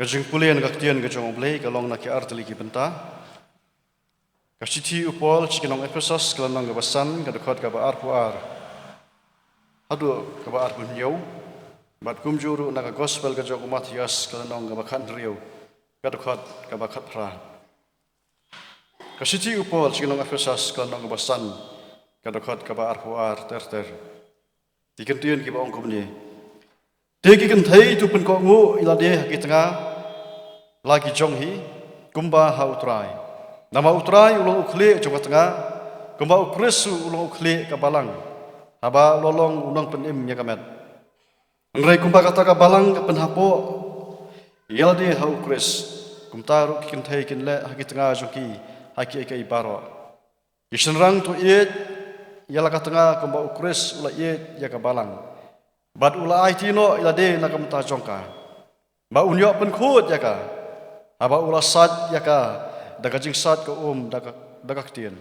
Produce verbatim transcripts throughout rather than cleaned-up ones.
Ka jingpule na ka ktien ka jong U Blei ka long na ki artylli ki bynta. Ka shithi u Paul sha ki nong Ephesos ka lynnong kaba san ka dkhot kaba arphew ar haduh kaba arphew hynñiew. Bad kumjuh ruh na ka gospel ka jong u Mathaios ka lynnong kaba khathynriew ka dkhot kaba khatphra. Ka shithi u Paul sha ki nong Ephesos ka lynnong kaba san ka dkhot kaba arphew ar ter ter. Ki kyntien kiba ong kumne. Te ki kynthei to pynkohnguh ïa lade ha ki tnga la ki jong hi kumba ha U Trai. Namar U Trai u long u khlieh jong ka tnga, kumba U Khrist u long u khlieh ka balang, haba u la long u nongpynim ïa ka met. Hynrei kumba kata ka balang ka pynhapoh ïa lade ha U Khrist, kumta ruh ki kynthei kin leh ha ki tnga jong ki ha kiei kiei baroh. Ki shynrang to ïeit ïa la ka tnga kumba U Khrist u la ïeit ïa ka balang, bad u la aiti noh ïa lade na ka bynta jong ka, ba un ïoh pynkhuid ïa ka, haba u la sait ïa ka da ka jingsait ka um da ka, da ka ktien,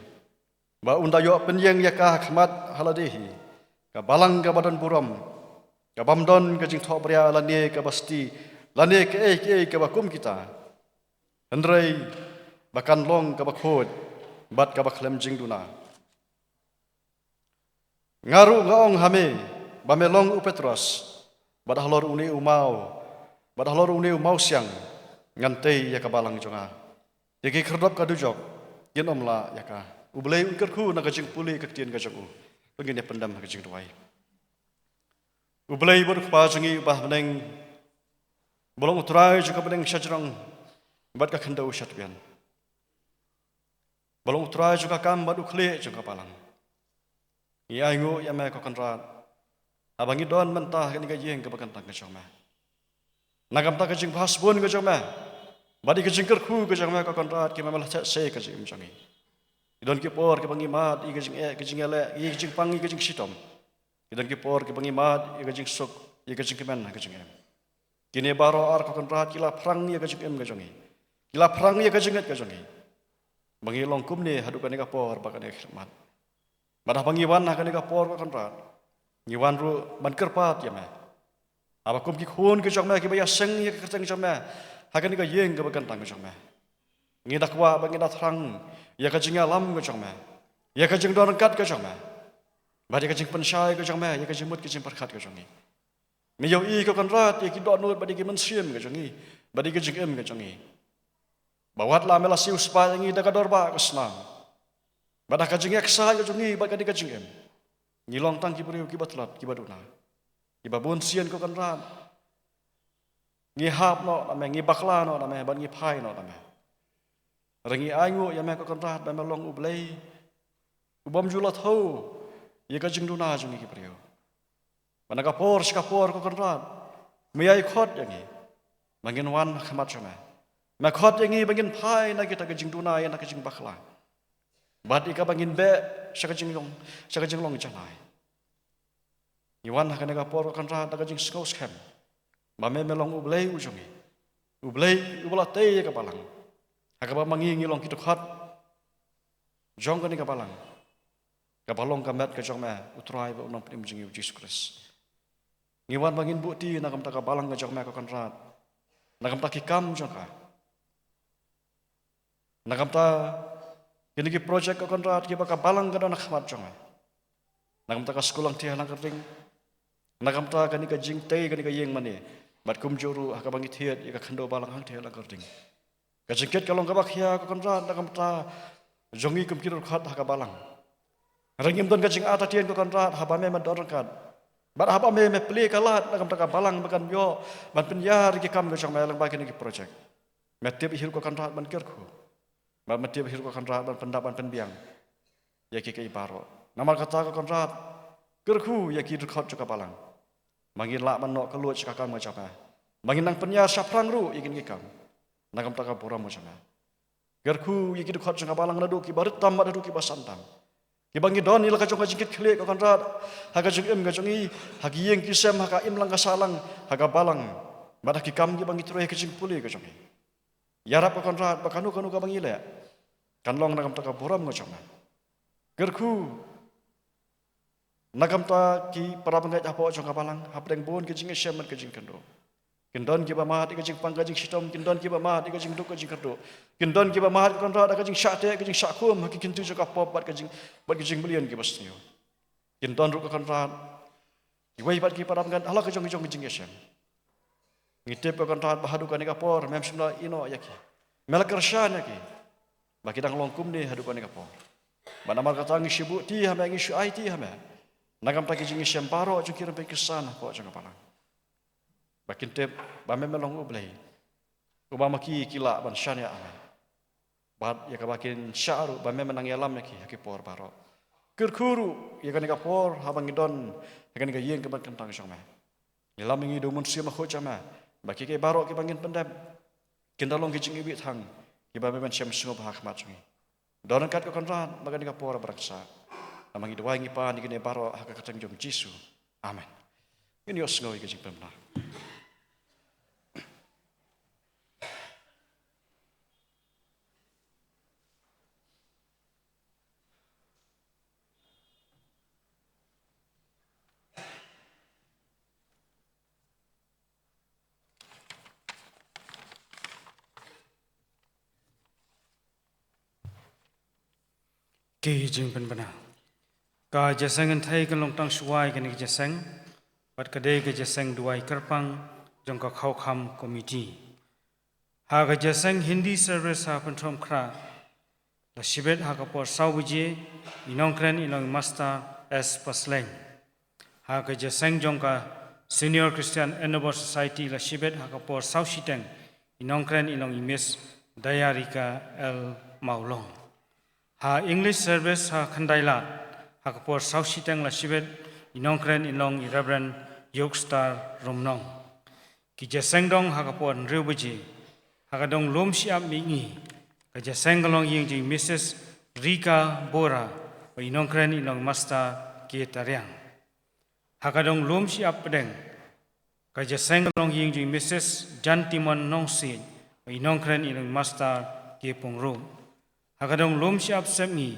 ba un da ïoh pynïeng ïa ka ha khmat ha lade hi, ka balang kaba don burom, kabym don ka jingthohbria lane kaba sti lane kaei kaei kaba kum kita, hynrei ba kan long kaba khuid bad kaba khlem jingduna. Nga ruh nga ong ha me ba me long u Petros, bad halor une u maw, bad halor une u mawsiang ngan tei ïa ka balang jong nga. Ïa ki khyrdop ka dujok kin ym lah ïa ka. U Blei un kyrkhu na ka jingpule ka ktien ka jong u. To ngin ïa pyndem ha ka jingduwai. U Blei bad u Kpa jong ngi uba ha bneng, ba long U Trai jong ka bneng shajrong bad ka khyndew shadien, ba long U Trai jong ka kam bad u khlieh jong ka balang. Ngi ainguh ïa me ko Kynrad haba ngi don mynta ha kane ka ïing kaba kyntang ka jong me. Na ka bynta ka jingbha sbun ka jong me, bad ïa ka jingkyrkhu ka jong me ko Kynrad, ki me me la theh se ka jingim jong ngi. Ki don ki por kiba ngi mad ïa ka jingeh, ka jingïaleh, ïa ka jingpang, ïa ka jingshitom. Ki don ki por kiba ngi mad ïa ka jingsuk, ïa ka jingkmen ha ka jingim. Kine baroh ar ko Kynrad ki la phrang ïa ka jingim ka jong ngi, ki la phrang ïa ka jingngeit ka jong ngi, ba ngi long kumne haduh kane ka por bad kane ka khmat. Bad haba ngi wan ha kane ka por ko Kynrad, ngi wan ruh ban kyrpad ïa me. Haba kum ki khun ki jong me kiba ïaseng ïa ka kyrteng jong me ha kane ka ïing kaba kyntang ka jong me, ngi da kwah ba ngi da thrang ïa ka jingïalam ka jong me, ïa ka jingdon ryngkat ka jong me, bad ïa ka jingpynshai ka jong me, ïa ka jingmut ka jingpyrkhat ka jong ngi. Me ïohi ko Kynrad ïa ki dohnud bad ïa ki mynsiem ka jong ngi, bad ïa ka jingim ka jong ngi, ba wat la me la siew spah ïa ngi da ka dor ba ka snam, bad da ka jingïaksaid ka jong ngi bad kane ka jingim, ngi long tang ki briew kiba tlot, kiba duna, kiba bun sien ko Kynrad ngi hap noh na me, ngi bakla noh na me, bad ngi phai noh na me. Hynrei ngi ainguh ïa me ko Kynrad ba me long U Blei u bym ju la thew ïa ka jingduna jong ngi ki briew. Bad na ka por sha ka por ko Kynrad, me ïai khot ïa ngi ba ngin wan ha khmat jong me. Me khot ïa ngi ba ngin phai na kita ka jingduna ïa na ka jingbakla, bad ïa kaba ngin beh sha ka jinglong, sha ka jinglong janai. Ngi wan ha kane ka por ko Kynrad da ka jingsngewskhem ba me me long U Blei u jong ngi, U Blei uba la tei ïa ka balang, ha kaba ma ngi ngi long ki dkhot jong kane ka balang, kaba long ka met ka jong me U Trai bad U Nongpynim jong ngi U Jisu Khrist. Ngi wan ba ngin buhti na ka bynta ka balang ka jong me ko Kynrad, na ka bynta ki kam jong ka, na ka bynta kine ki projek ko Kynrad kiba ka balang ka don ha khmat jong me, na ka bynta ka skul Langthia Langkyrding, na ka bynta kane ka jingtei kane ka ïing mane, bad kumjuh ruh ha kaba ngi thied ïa ka khyndew balang Langthia Langkyrding. Ka jingkit ka long kaba khia ko Kynrad na ka bynta jong ngi kum ki dkhot ha ka balang. Hynrei ngim don ka jingartatien ko Kynrad haba me me don ryngkat, bad haba me me plie ka lad na ka bynta ka balang ba kan ïoh ban pynïar ïa ki kam ka jong me lyngba kine ki projek. Me tip hi ruh ko Kynrad ban kyrkhu, bad me tip hi ruh ko Kynrad ban pyndap ban pynbiang ïa kiei kiei baroh. Namar kata ko Kynrad, kyrkhu ïa ki dkhot jong ka balang ba ngin lah ban noh kylluid sha ka kam ka jong me, ba ngin nang pynïar shaphrang ruh ïa kine ki kam na ka bynta ka burom ka jong me. Kyrkhu ïa ki dkhot jong ka balang naduh kiba rit tam bad haduh kiba san tam, kiba ngi don ïa la ka jong ka jingkitkhlieh ko Kynrad, ha ka jingim ka jong ngi, ha ki ïing ki sem, ha ka imlang ka sahlang, ha ka balang, bad ha ki kam kiba ngi trei, ha ka jingpule ka jong ngi. Ïarap ko Kynrad ba kano kano kaba ngi leh kan long na ka bynta ka burom ka jong me. Kyrkhu na ka bynta ki para bangeit hapoh jong ka balang, hapdeng bun ki jingïashem bad ki jingkynduh. Kin don kiba mad ïa ka jingpang ka jingshitom, kin don kiba mad ïa ka jingduk ka jingkyrduh, kin don kiba mad ko Kynrad ïa ka jingshah teh ka jingshah khum ha ki kynti jong ka pop bad ka jing, bad ki jingmlien kiba sniew. Kin don ruh ko Kynrad kiwei pat ki para bangeit ha la ka jong ka jong ka jingïashem. Ngi tip ko Kynrad ba haduh kane ka por mem shym la ïehnoh ïa ki, me la kyrshan ïa ki ba ki dang long kumne haduh kane ka por. Bad namar kata ngi shu buhti ha me, ngi shu aiti ha me na ka bynta ki jingïashem baroh jong ki rympei ki san hapoh jong ka balang. Ba kin tip ba me me long U Blei uba ma ki ki lah ban shaniah ha me, bad ïa kaba kin shah ruh ba me me nang ïalam ïa ki ha ki por baroh. Kyrkhu ruh ïa kane ka por haba ngi don ha kane ka ïing kaba kyntang jong me. Ïalam ïa ngi da U Mynsiem Bakhuid jong me, ba kiei kiei baroh kiba ngin pyndep kin da long ki jingiwbih thang kiba me men shem sngewbha ha khmat jong ngi. Don ryngkat ko Kynrad ba kane ka por ba rangsa. Namar ngi duwai ngi pan ïa kine baroh ha ka kyrteng jong U Jisu. Amen. Ngin ïohsngew ïa ka jingpynbna. Ki jingpynbna. Ka jingïaseng kynthei kan long tang shuwa ïa kane ka jingïaseng, bad ka dei ka jingïaseng duwai kyrpang jong ka Khawkham Committee. Ha ka jingïaseng Hindi service ha Pynthorumkhrah la shibit ha ka por saw baje, i nongkren i long i Master S Pasleng. Ha ka jingïaseng jong ka Senior Christian Endeavour Society la shibit ha ka por saw shiteng, i nongkren i long i Miss Dayarika L Mawlong. Ha English service ha Khyndai Lad ha ka por saw shiteng la shibit, i nongkren i long i Reverend Yogstar Rumnong. Ki jingïaseng dong ha ka por hynriew baje. Ha ka dong lum shyiap mihngi, ka jingïaseng ka long ïing jong i Missus Rika Bora, bad i nongkren i long Master K Tariang. Ha ka dong lum shyiap pdeng, ka jingïaseng ka long ïing jong i Missus Jantimon Nongsiej, bad i nongkren i long Master K Pongrum. Ha ka dong lum shyiap sepngi,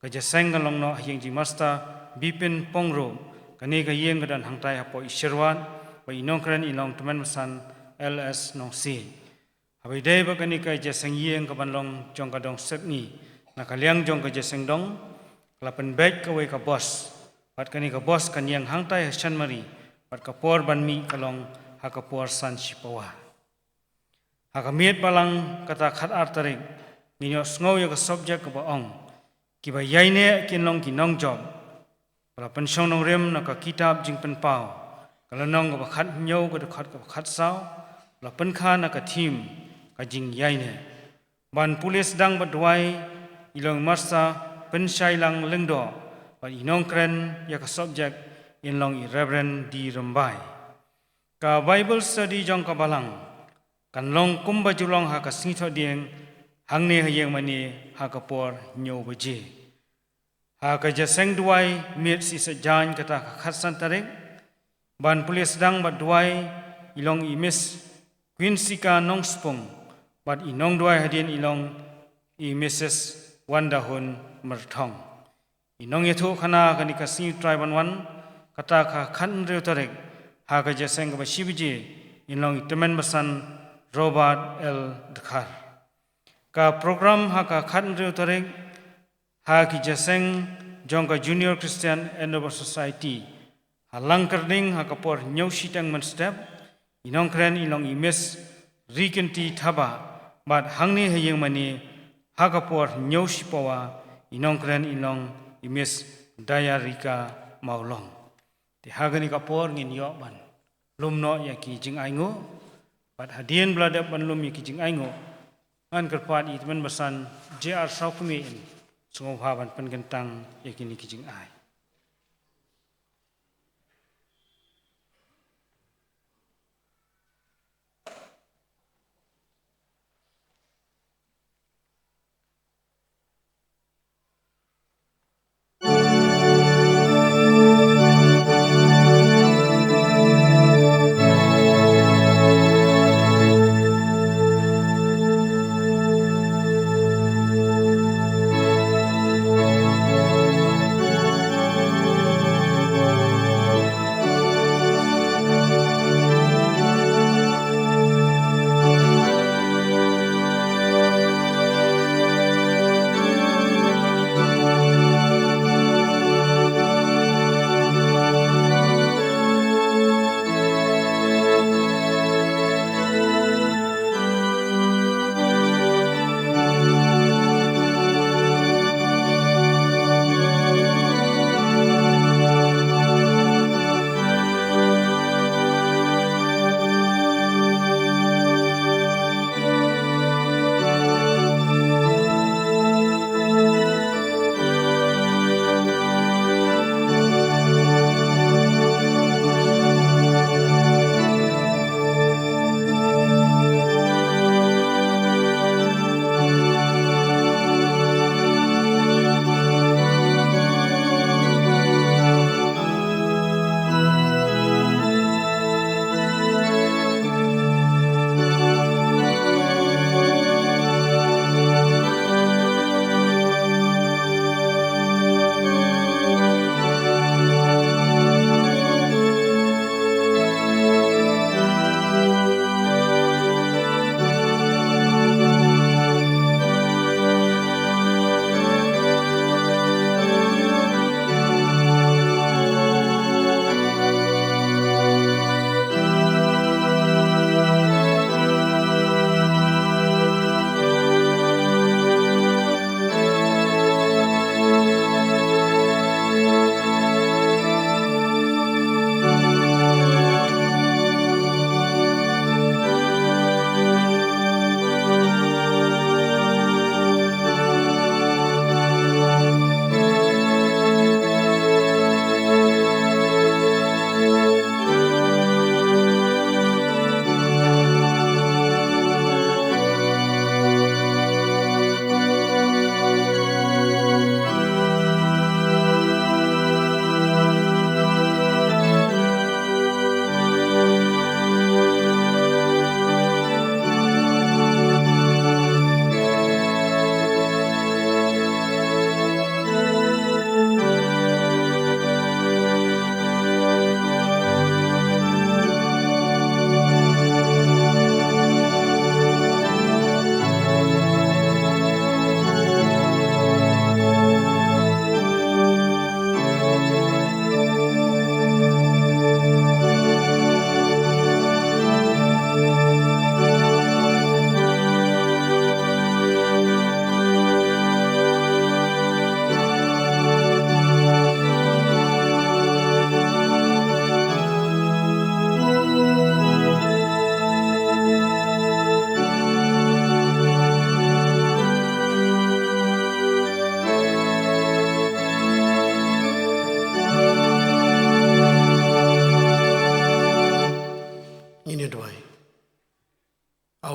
ka jingïaseng ka long noh ha ïing jong i Master Bipin Pongrum. Kane ka ïing ka don hangtai hapoh i Sherwat, bad i nongkren i long Tymmen Basan L S Nongsiej. Haba ïadei bad kane ka jingïaseng ïing kaban long jong ka dong sepngi, na ka liang jong ka jingïaseng dong, ka la pynbeit kawei ka bos. Bad kane ka bos kan ïeng hangtai ha Saint Mary, bad ka por ban mih ka long ha ka por san shipawa. Ha ka miet balang kata khatar tarik, ngin ïohsngew ïa ka subject kaba ong, kiba ïaineh kin long ki nongjop. Ka la pynshong nongrim na ka kitab Jingpynpaw, ka lynnong kaba khathynñiew, ka dkhot kaba khatsaw, ka la pynkha na ka theme, ka jingïaineh. Ban pule sdang bad duwai, i long Master Pynshailang Lyngdoh, bad i nongkren ïa ka subject, in long i Reverend D Rymbai. Ka Bible study jong ka balang kan long kumba ju long ha ka sngi Thohdieng, hangne ha ïing mane ha ka por hynñiew baje. Ha ka jingïaseng duwai miet shi saitjaiñ kata ka khatsan tarik, ban pule sdang bad duwai, i long i Miss Quinsika Nongspung, bad i nongduwai hadien i long i Missus Wandahun Myrthong. I nongïathuhkhana kane ka sngi U Trai ban wan, kata ka khathynriew tarik, ha ka jingïaseng kaba shi baje, in long i Tymmen Basan Robert L Dkhar. Ka program ha ka khathynriew tarik, ha ki jingïaseng jong ka Junior Christian Endeavour Society, ha Langkyrding ha ka por hynñiew shiteng mynstep, i nongkren i long i Miss Rikynti Thabah, bad hangne ha ïing mane ha ka por hynñiew shipawa, i nongkren i long i Miss Diarika Mawlong. Te ha kane ka por ngin ïoh ban lum noh ïa ki jingainguh, bad hadien ba la dep ban lum ïa ki jingainguh, ngan kyrpad ïa i Tymmen Basan J R Sawkmie in sngewbha ban pynkyntang ïa kine ki jingai.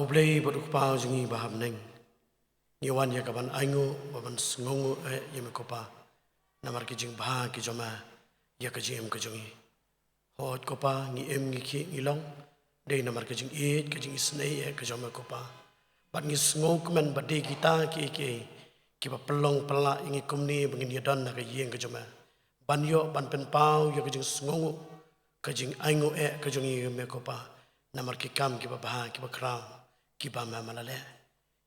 Blei bad u Kpa jong ngi ba ha bneng, ngi wan ïa ka ban ainguh, ba ban sngewnguh eh ïa me ko Pa, namar ki jingbha ki jong me ïa ka jingim ka jong ngi. Hooid ko Pa, ngi im, ngi khih, ngi long, dei namar ka jingïeit, ka jingisynei eh ka jong me ko Pa. Bad ngi sngewkmen ba dei kita kiei kiei kiba pynlong pynlah ïa ngi kumne ba ngin ïadon ha ka ïing ka jong me, ban ïoh ban pynpaw ïa ka jingsngewnguh, ka jingainguh eh ka jong ngi ïa me ko Pa, namar ki kam kiba bha, kiba khraw kiba me me la leh.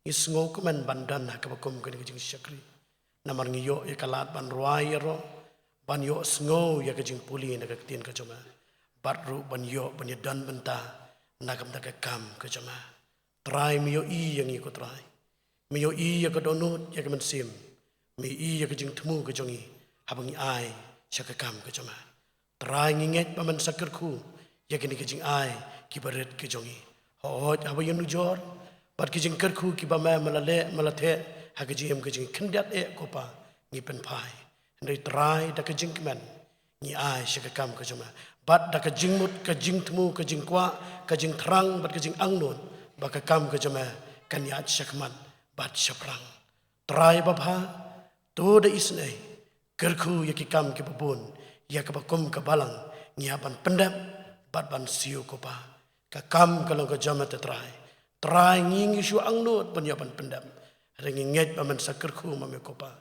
Ngi sngewkmen ban don ha kaba kum kane ka jingshakri, namar ngi ïoh ïa ka lad ban rwai ïaroh, ban ïohsngew ïa ka jingpule na ka Ktien ka jong me, bad ruh ban ïoh ban ïadon bynta na ka bynta ka kam ka jong me. Trai, me ïohi ïa ngi ko Trai. Me ïohi ïa ka dohnud, ïa ka mynsiem. Me ïohi ïa ka jingthmu ka jong ngi haba ngi ai sha ka kam ka jong me. Trai, ngi ngeit ba men sa kyrkhu ïa kine ki jingai kiba rit ki jong ngi. Hooid, haba ïanujor bad ki jingkyrkhu kiba me me la leh, me la theh ha ka jingim ka jong ngi, khyndiat eh ko Pa, ngi pynphai. Hynrei Trai, da ka jingkmen ngi ai sha ka kam ka jong me, bad da ka jingmut, ka jingthmu, ka jingkwah, ka jingthrang bad ka jingangnud ba ka kam ka jong me kan ïaid shakhmat bad shaphrang. Trai babha, to da isynei, kyrkhu ïa ki kam kiba bun, ïa kaba kum ka balang ngi hap ban pyndep bad ban siew ko Pa. Ka kam ka long ka jong me te Trai. Trai, ngi ngi shu angnud ban ïa ban pyndep, hynrei ngi ngeit ba men sa kyrkhu ma me ko Pa.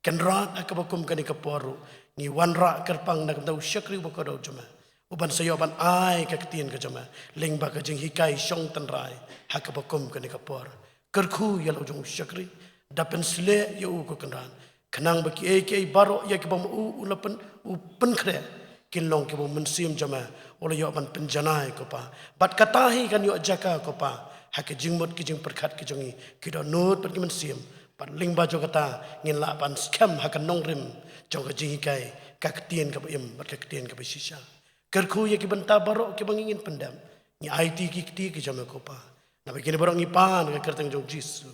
Kynrad, ha kaba kum kane ka por ruh ngi wanrah kyrpang na ka bynta u shakri uba kordor jong me, u ban sa ïoh ban ai ka Ktien ka jong me lyngba ka jinghikai shong tynrai ha kaba kum kane ka por. Kyrkhu ïa la u jong u shakri, da pynsleh ïa u ko Kynrad, khnang ba kiei kiei baroh ïa kiba ma u u la pyn, u pynkhreh, kin long kiba u Mynsiem jong me u la ïoh ban pynjanai ko Pa. Bad kata hi kan ïoh jaka ko Pa ha ka jingmut ki jingpyrkhat ki jong ngi, ki dohnud bad ki mynsiem. Bad lyngba jong kata ngin lah ban skhem ha ka nongrim jong ka jinghikai ka Ktien kaba im bad ka Ktien kaba shisha. Kyrkhu ïa ki bynta baroh kiba ngi ngin pyndep, ngi aiti ki kti ki jong me ko Pa. Naba kine baroh ngi pan ha ka kyrteng jong u Jisu.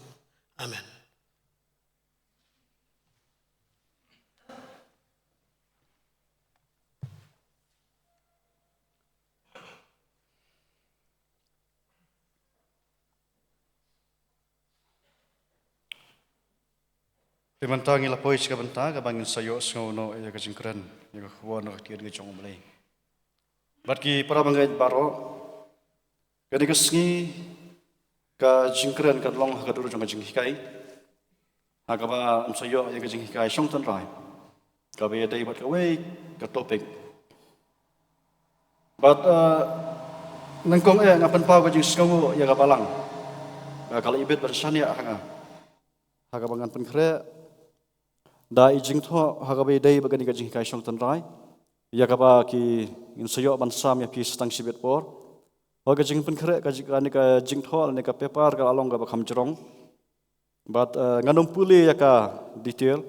Amen. Te mynta ngi la poi sha ka bynta kaba ngin sa ïohsngew noh ïa ka jingkren, ïa ka khubor na ka Ktien ka jong U Blei. Bad ki para bangeit baroh, kane ka sngi ka jingkren kan long ha ka dur jong ka jinghikai, ha kaba ym sa ïoh ïa ka jinghikai shong tynrai, kaba ïadei bad kawei ka topic. Bad, eh, nyngkong eh nga pynpaw ka jingsngewnguh ïa ka balang, eh, ka la ibit ban shaniah ha nga, ha kaba ngan pynkhreh da i jingthoh ha kaba ïadei bad kane ka jinghikai shong tynrai, ïa kaba ki ngin sa ïoh ban sam ïa phi sa tang shibit por. Hooid, ka jingpynkhreh ka jing, kane ka jingthoh lane ka paper ka la long kaba kham jrong. Bad, eh, ngan ym pule ïa ka detail,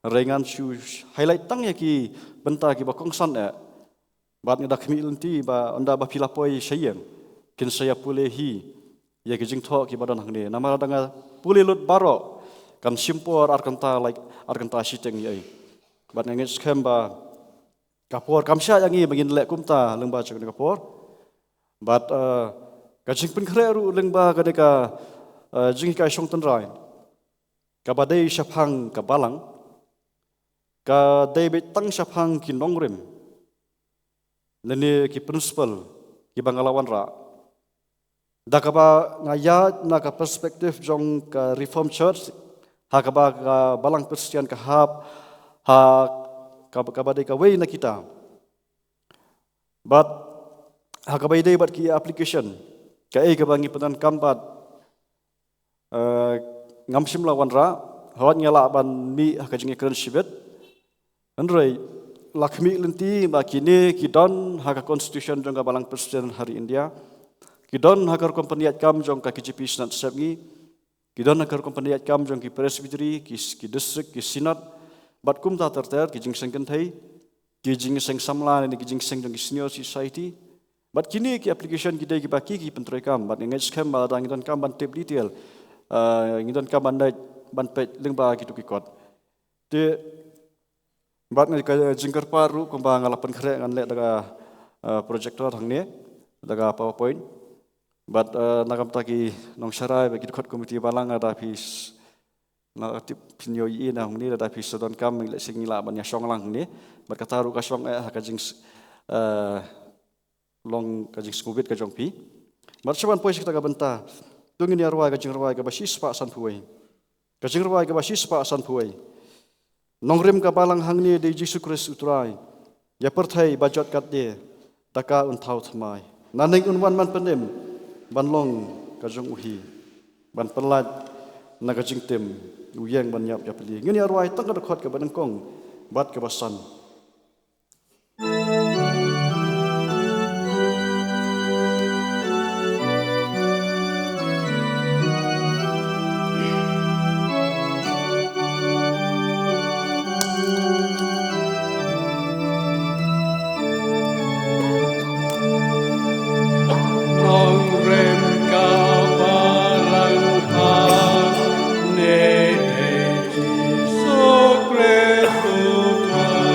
hynrei ngan shu highlight tang ïa ki bynta kiba kongsan eh. Bad nga da khmih lynti ba ynda ba phi la poi sha ïing, kin sa ïa pule hi ïa ki jingthoh kiba don hangne. Namar lada nga pule lut baroh, kan shim por ar kynta, like, ar kynta shiteng ïa ei. Bad nga ngeit skhem ba ka por kam shah ïa ngi ba ngin leh kumta lyngba jong kane ka por. Bad, eh, ka jingpynkhreh ruh lyngba kane ka, eh, jinghikai shong tynrai, kaba dei shaphang ka balang, ka dei beit tang shaphang ki nongrim lane ki principle kiba nga la wanrah. Da kaba nga ïaid na ka perspective jong ka Reformed Church, ha kaba ka Balang Khristan ka hap ha kaba, kaba dei kawei na kita. Bad ha kaba ïadei bad ki application, kaei kaba ngi pyndonkam bad, eh, ngam shym la wanrah, hooid nga lah ban mih ha ka jingïakren shibit. Hynrei la khmih lynti ba kine ki don ha ka constitution jong ka Balang Khristan ha ri India, ki don ha ka rukom pynïaid kam jong ka K J P Synod Sepngi, ki don ha ka rukom pynïaid kam jong ki Presbytery, ki, ki district, ki synod, bad kumta ter ter, ki jingseng kynthei, ki jingseng samla ne ki jingseng jong ki senior society. Bad kine ki application ki dei kiba ki, ki pyntreikam, bad nga ngeit skhem ba lada ngi donkam ban tip detail, eh, ngi donkam ban leit ban peit lyngba kito ki kot. Te bad nga ka jingkyrpad ruh kumba nga la pynkhreh ngan leh da ka, eh, projector hangne, da ka PowerPoint. Bad, eh, na ka bynta ki nongshakri bad ki dkhot komiti balang, lada phi s-, na tip phin ïohi na hangne, lada phi sdang kam, lehse ngi lah ban ïa shong lang hangne. Bad kata ruh ka shong, eh, ha ka jing s-, eh, long ka jingsngewbit ka jong phi. Bad shuwa ban poi sha kata ka bynta, to ngin ïa rwai ka jingrwai kaba shispah sanphew wei. Ka jingrwai kaba shispah sanphew wei. Nongrim ka balang hangne dei Jisu Khrist u Trai. Ïa pyrthei ba jot kat de, da ka un thaw thymmai. Nangne un wan ban pynim ban long ka jong u hi, ban pyllait na ka jingtim, u ïeng ban ïap ïapli. Ngin ïa rwai tang ka dkhot kaba nyngkong bad kaba san. Nongrim ka balang hangne dei Jisu Khrist u Trai.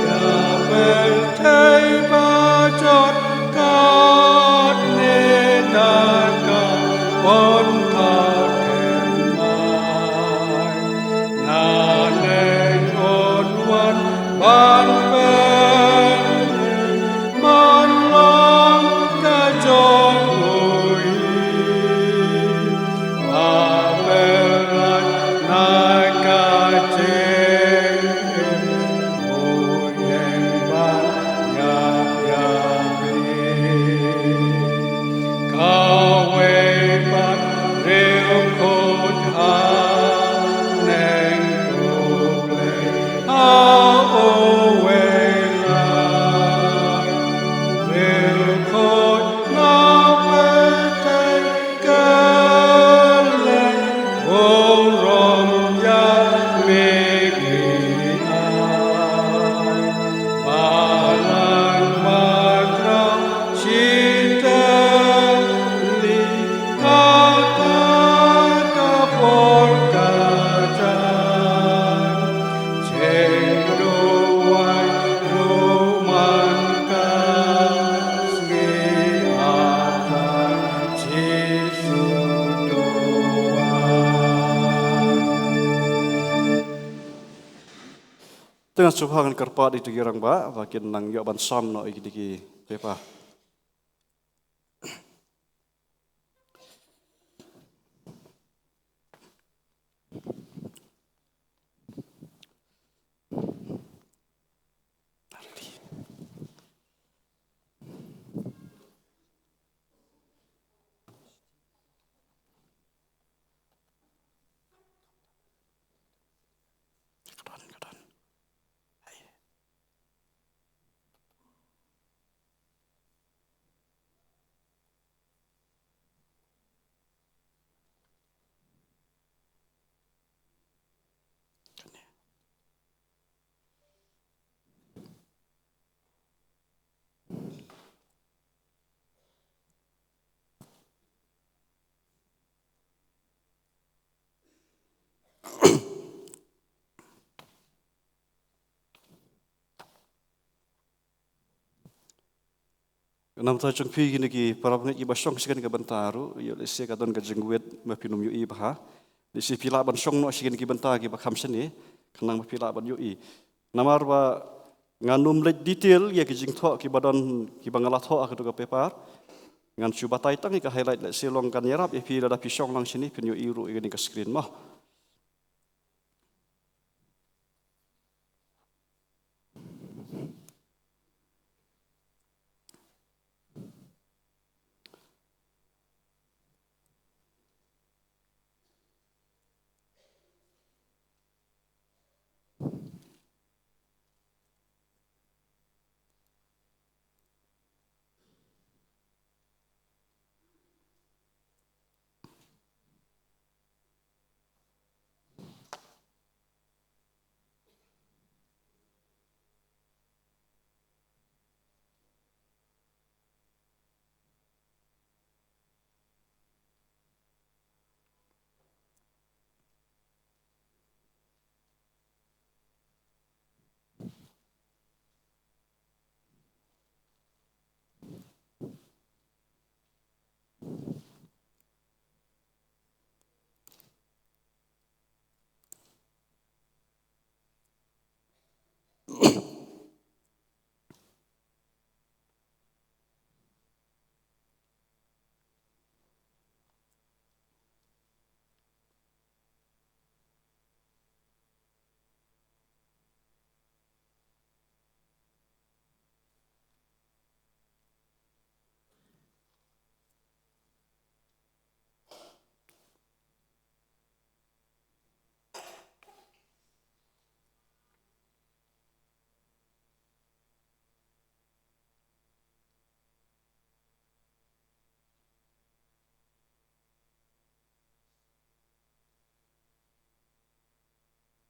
Ïa pyrthei ba jot katne da ka un thaw thymmai. Nangne un wan ban pynim ban long ka jong u hi, ba pyllait na ka jingim, u ïeng ban ïap ïapli. Kawei pat riewkhuid haneng khublei ha uwei lad. Riewkhuid na pyrthei kylleng, burom ïa me ki ai. Balang bakhraw shitylli, kata ka por ka jan. Jingduwai ruh man ka sngi ha ka Jisu duwai. Te ngan sngewbha ngan kyrpad ïa ki rangbah ba kin nang ïoh ban sam noh ïa kine ki paper. Namar ta jong phi kine ki para bangeit kiba shong sha kane ka bynta ruh, ïoh lehse ka don ka jingwit ba phin ym ïohi bha. Lehse phi lah ban shong noh sha kine ki bynta kiba kham shane, khnang ba phi lah ban ïohi. Namar ba ngan ym leit detail ïa ki jingthoh kiba don, kiba nga la thoh ha kato ka paper. Ngan shu batai tang ïa ka highlight, lehse long kan ïarap ïa phi lada phi shong lang shane phin ïohi ruh ïa kane ka screen mo.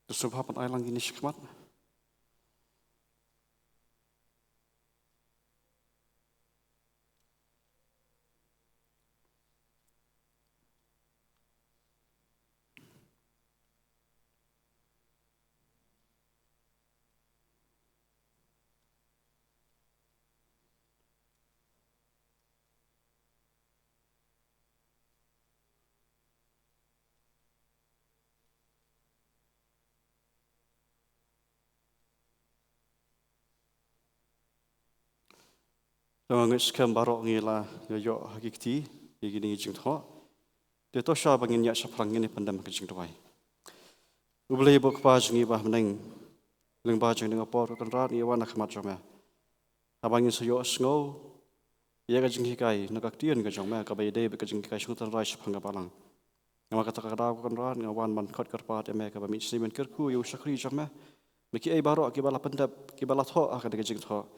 To sngewbha pynai lang ïa kine shakhmat. Te nga ngeit skhem baroh ngi la ïoh ha ki kti ïa kine ki jingthoh. Te to sha ba ngin ïa shaphrang ngin ïa pyndem ha ka jingduwai. U Blei ba u Kpa jong ngi ba ha bneng, lyngba jong kane ka por ko Kynrad ngi wan ha khmat jong me. Haba ngin sa ïohsngew ïa ka jinghikai na ka ktien ka jong me kaba ïadei bad ka jinghikai shong tynrai shaphang ka balang. Namar kata ka daw ko Kynrad nga wan ban khot kyrpad ïa me kaba mih sniew men kyrkhu ïa u shakri jong me. Me kiei baroh kiba la pyndep kiba la thoh ha kane ka jingthoh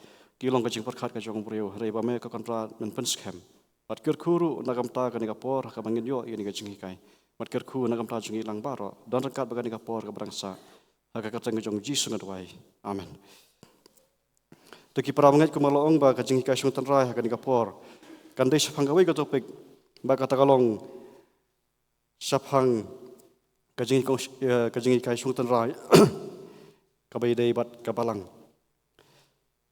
ki long ka jingpyrkhat ka jong u briew hynrei ba me ko Kynrad men pynskhem. Bad kyrkhu ruh na ka bynta kane ka por ha kaba ngin ïoh ïa kane ka jinghikai. Bad kyrkhu na ka bynta jong ngi lang baroh don ryngkat bad kane ka por kaba dang sah. Ha ka kyrteng ka jong u Jisu nga duwai. Amen. To ki para bangeit kumba la ong ba ka jinghikai shong tynrai ha kane ka por kan dei shaphang kawei ka topic ba kata ka long shaphang ka jinghikai, eh, ka jinghikai shong tynrai kaba ïadei bad ka balang.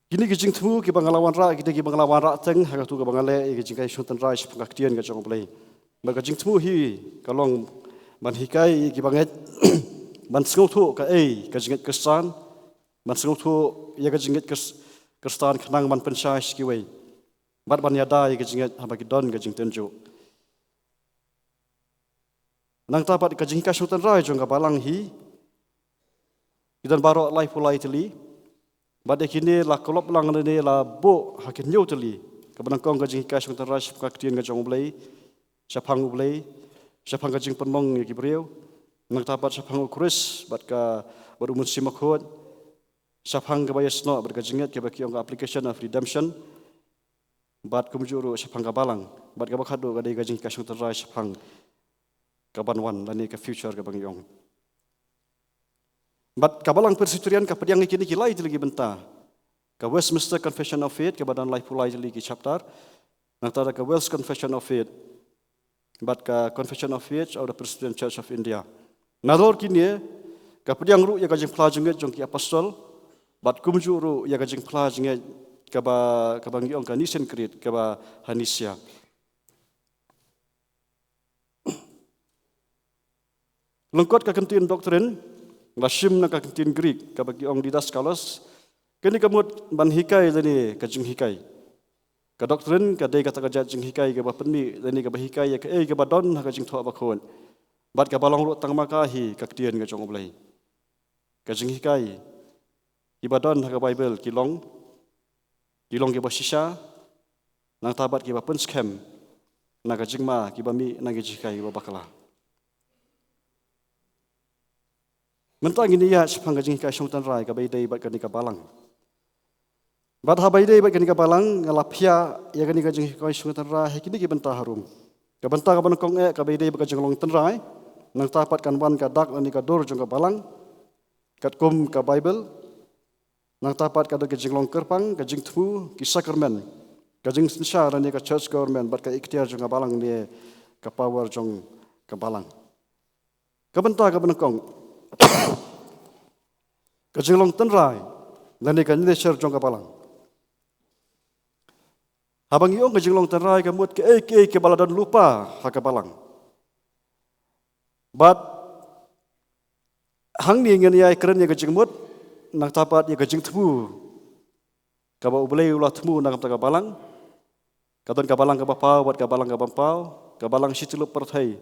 Kine ki jingthmu kiba nga la wanrah, kine kiba nga la wanrah teng ha katu kaba nga leh ïa ka jinghikai shong tynrai shaphang ka ktien ka jong u Blei. Bad ka jingthmu hi ka long ban hikai ïa kiba ngeit ban sngewthuh kaei ka jingngeit Khristan, ban sngewthuh ïa ka jingngeit Khris-, Khristan khnang ban pynshai sha kiwei. Bad ban ïada ïa ka jingngeit haba ki don ka jingtynjuh. Nangta bad ka jinghikai shong tynrai jong ka balang hi ki don baroh laiphew lai tylli. Bad ïa kine la kup lang lane la buh ha ki hynñiew tylli. Kaba nyngkong ka jinghikai shong tynrai shaphang ka ktien ka jong u Blei, shaphang u Blei, shaphang ka jingpynlong ïa ki briew. Nangta bad shaphang u Khrist bad ka, bad u Mynsiem Bakhuid. Shaphang kaba ïasnoh bad ka jingngeit kaba ki ong ka application of redemption. Bad kumjuh ruh shaphang ka balang bad kaba khatduh ka dei ka jinghikai shong tynrai shaphang kaban wan lane ka future kaba ngi ong. Bad ka balang Presbyterian ka pdiang ïa kine ki lai tylli ki bynta. Ka Westminster Confession of Faith kaba don laiphew lai tylli ki chapter. Nangta da ka Welsh Confession of Faith bad ka Confession of Faith of the Presbyterian Church of India. Nalor kine ka pdiang ruh ïa ka jingphla jingngeit jong ki apostol bad kumjuh ruh ïa ka jingphla jingngeit kaba, kaba ngi ong ka Nicene Creed kaba ha Nicaea. Lyngkot ka ktien doctrine la shim na ka ktien Greek kaba ki ong didaskalos. Kane ka mut ban hikai lane ka jinghikai. Ka doctrine ka dei kata ka jait jinghikai kaba pynmih lane kaba hikai ïa kaei kaba don ha ka jingthoh bakhuid. Bad kaba long ruh tang ma ka hi ka ktien ka jong u Blei. Ka jinghikai kiba don ha ka Baibl ki long, ki long kiba shisha, nangta bad kiba pynskhem na ka jingma kiba mih na ka jinghikai kiba bakla. Mynta ngin ïa shaphang ka jinghikai shong tynrai kaba ïadei bad kane ka balang. Bad haba ïadei bad kane ka balang nga la phiah ïa kane ka jinghikai shong tynrai ha kine ki bynta harum. Ka bynta kaba nyngkong eh kaba ïadei bad ka jinglong tynrai. Nangta pat kan wan ka dak lane ka dur jong ka balang katkum ka Baibl. Nangta pat ka don ka jinglong kyrpang, ka jingthmu, ki sakramen, ka jingsynshar lane ka church government bad ka iktiar jong ka balang ne ka power jong ka balang. Ka bynta kaba nyngkong ka jinglong tynrai lane ka nature jong ka balang. Haba ngi ong ka jinglong tynrai ka mut kaei kaei kaba la don lypa ha ka balang. Bad hangne ngin ïai kren ïa ka jingmut nangta pat ïa ka jingthmu kaba U Blei u la thmu na ka bynta ka balang. Ka don ka balang kaba paw bad ka balang kaba ym paw, ka balang shityllup pyrthei,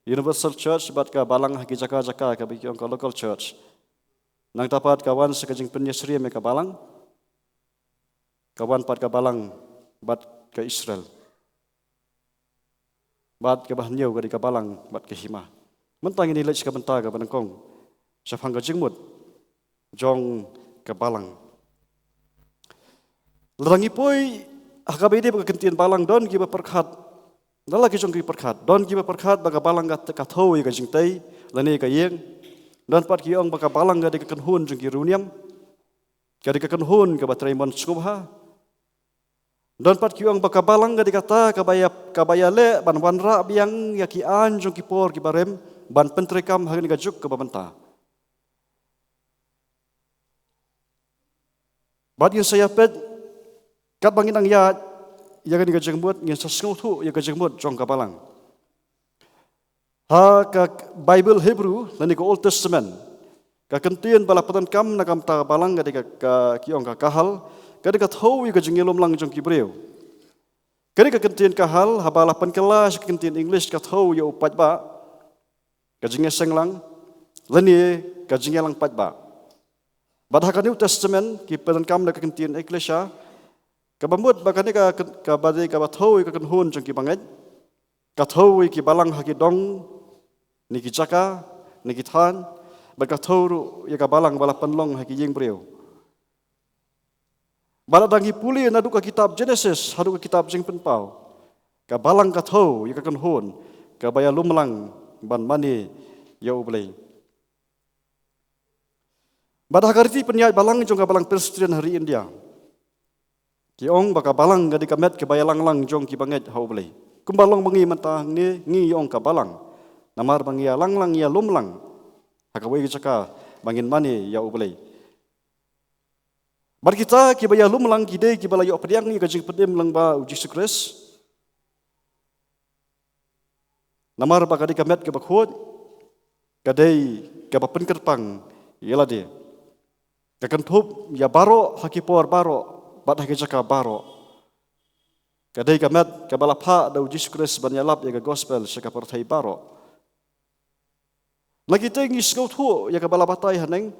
universal church, bad ka balang ha ki jaka jaka kaba ki ong ka local church. Nangta pat ka wan sa ka jingpynïasyriem ïa ka balang. Ka wan pat ka balang bad ka Israel. Bad kaba hynñiew ka dei ka balang bad ka hima. Mynta ngin ïa leit sha ka bynta kaba nyngkong shaphang ka jingmut jong ka balang. Lada ngi poi ha kaba ïadei bad ka ktien balang, don kiba pyrkhat, lada la ki jong ki pyrkhat, don kiba pyrkhat ba ka balang ka, ka thew ïa ka jingtei lane ka ïing. Don pat ki ong ba ka balang ka dei ka kynhun jong ki riewniam, ka dei ka kynhun kaba trei mon sngewbha. Don pat ki ong ba ka balang ka dei kata kaba ïa, kaba ïaleh ban wanrah biang ïa ki aiñ jong ki por kiba rim, ban pyntreikam ha kane ka juk kaba mynta. Bad ngin sa ïa peit, katba ngin nang ïaid ïa kane ka jingmut, ngin sa sngewthuh ïa ka jingmut jong ka balang. Ha ka Baibl Hebru lane ka Old Testament, ka kyntien ba la pyndonkam na ka bynta ka balang ka dei ka, ka, ki ong ka kahal, ka dei ka thew ïa ka jingïalumlang jong ki briew. Ka dei ka kyntien kahal, haba la pynkylla sha ka kyntien English, ka thew ïa u paidbah, ka jingïaseng lang, lane ka jingïalang paidbah. Bad ha ka New Testament, ki pyndonkam da ka kyntien ekklesia, kaba mut ba kane ka, kaba dei kaba thew ïa ka kynhun jong ki bangeit, ka thew ïa ki balang ha ki dong, ne ki jaka, ne ki thaiñ, bad ka thew ruh ïa ka balang ba la pynlong ha ki ïing briew. Bad lada ngi pule naduh ka kitab Genesis haduh ka kitab Jingpynpaw, ka balang ka thew ïa ka kynhun kaba ïalumlang ban mane ïa U Blei. Bad ha ka riti pynïaid balang jong ka Balang Presbyterian ha ri India, ki ong ba ka balang ka dei ka met kaba ïalang lang jong ki bangeit ha U Blei. Kumba long ba ngi mynta ngi, ngi ong ka balang, namar ba ngi ïalang lang, ïalum lang ha kawei ka jaka ba ngin mane ïa U Blei. Bad kita kiba ïalum lang ki dei kiba la ïoh pdiang ïa ka jingpynim lyngba U Jisu Khrist. Namar ba ka dei ka met kaba khuid, ka dei kaba pynkyrpang ïa lade. Ka kynthup ïa baroh ha ki por baroh bad ha ki jaka baroh. Ka dei ka met kaba la phah da U Jisu Khrist ban ïalap ïa ka gospel sha ka pyrthei baroh. Na kita ngi sngewthuh ïa kaba la batai haneng,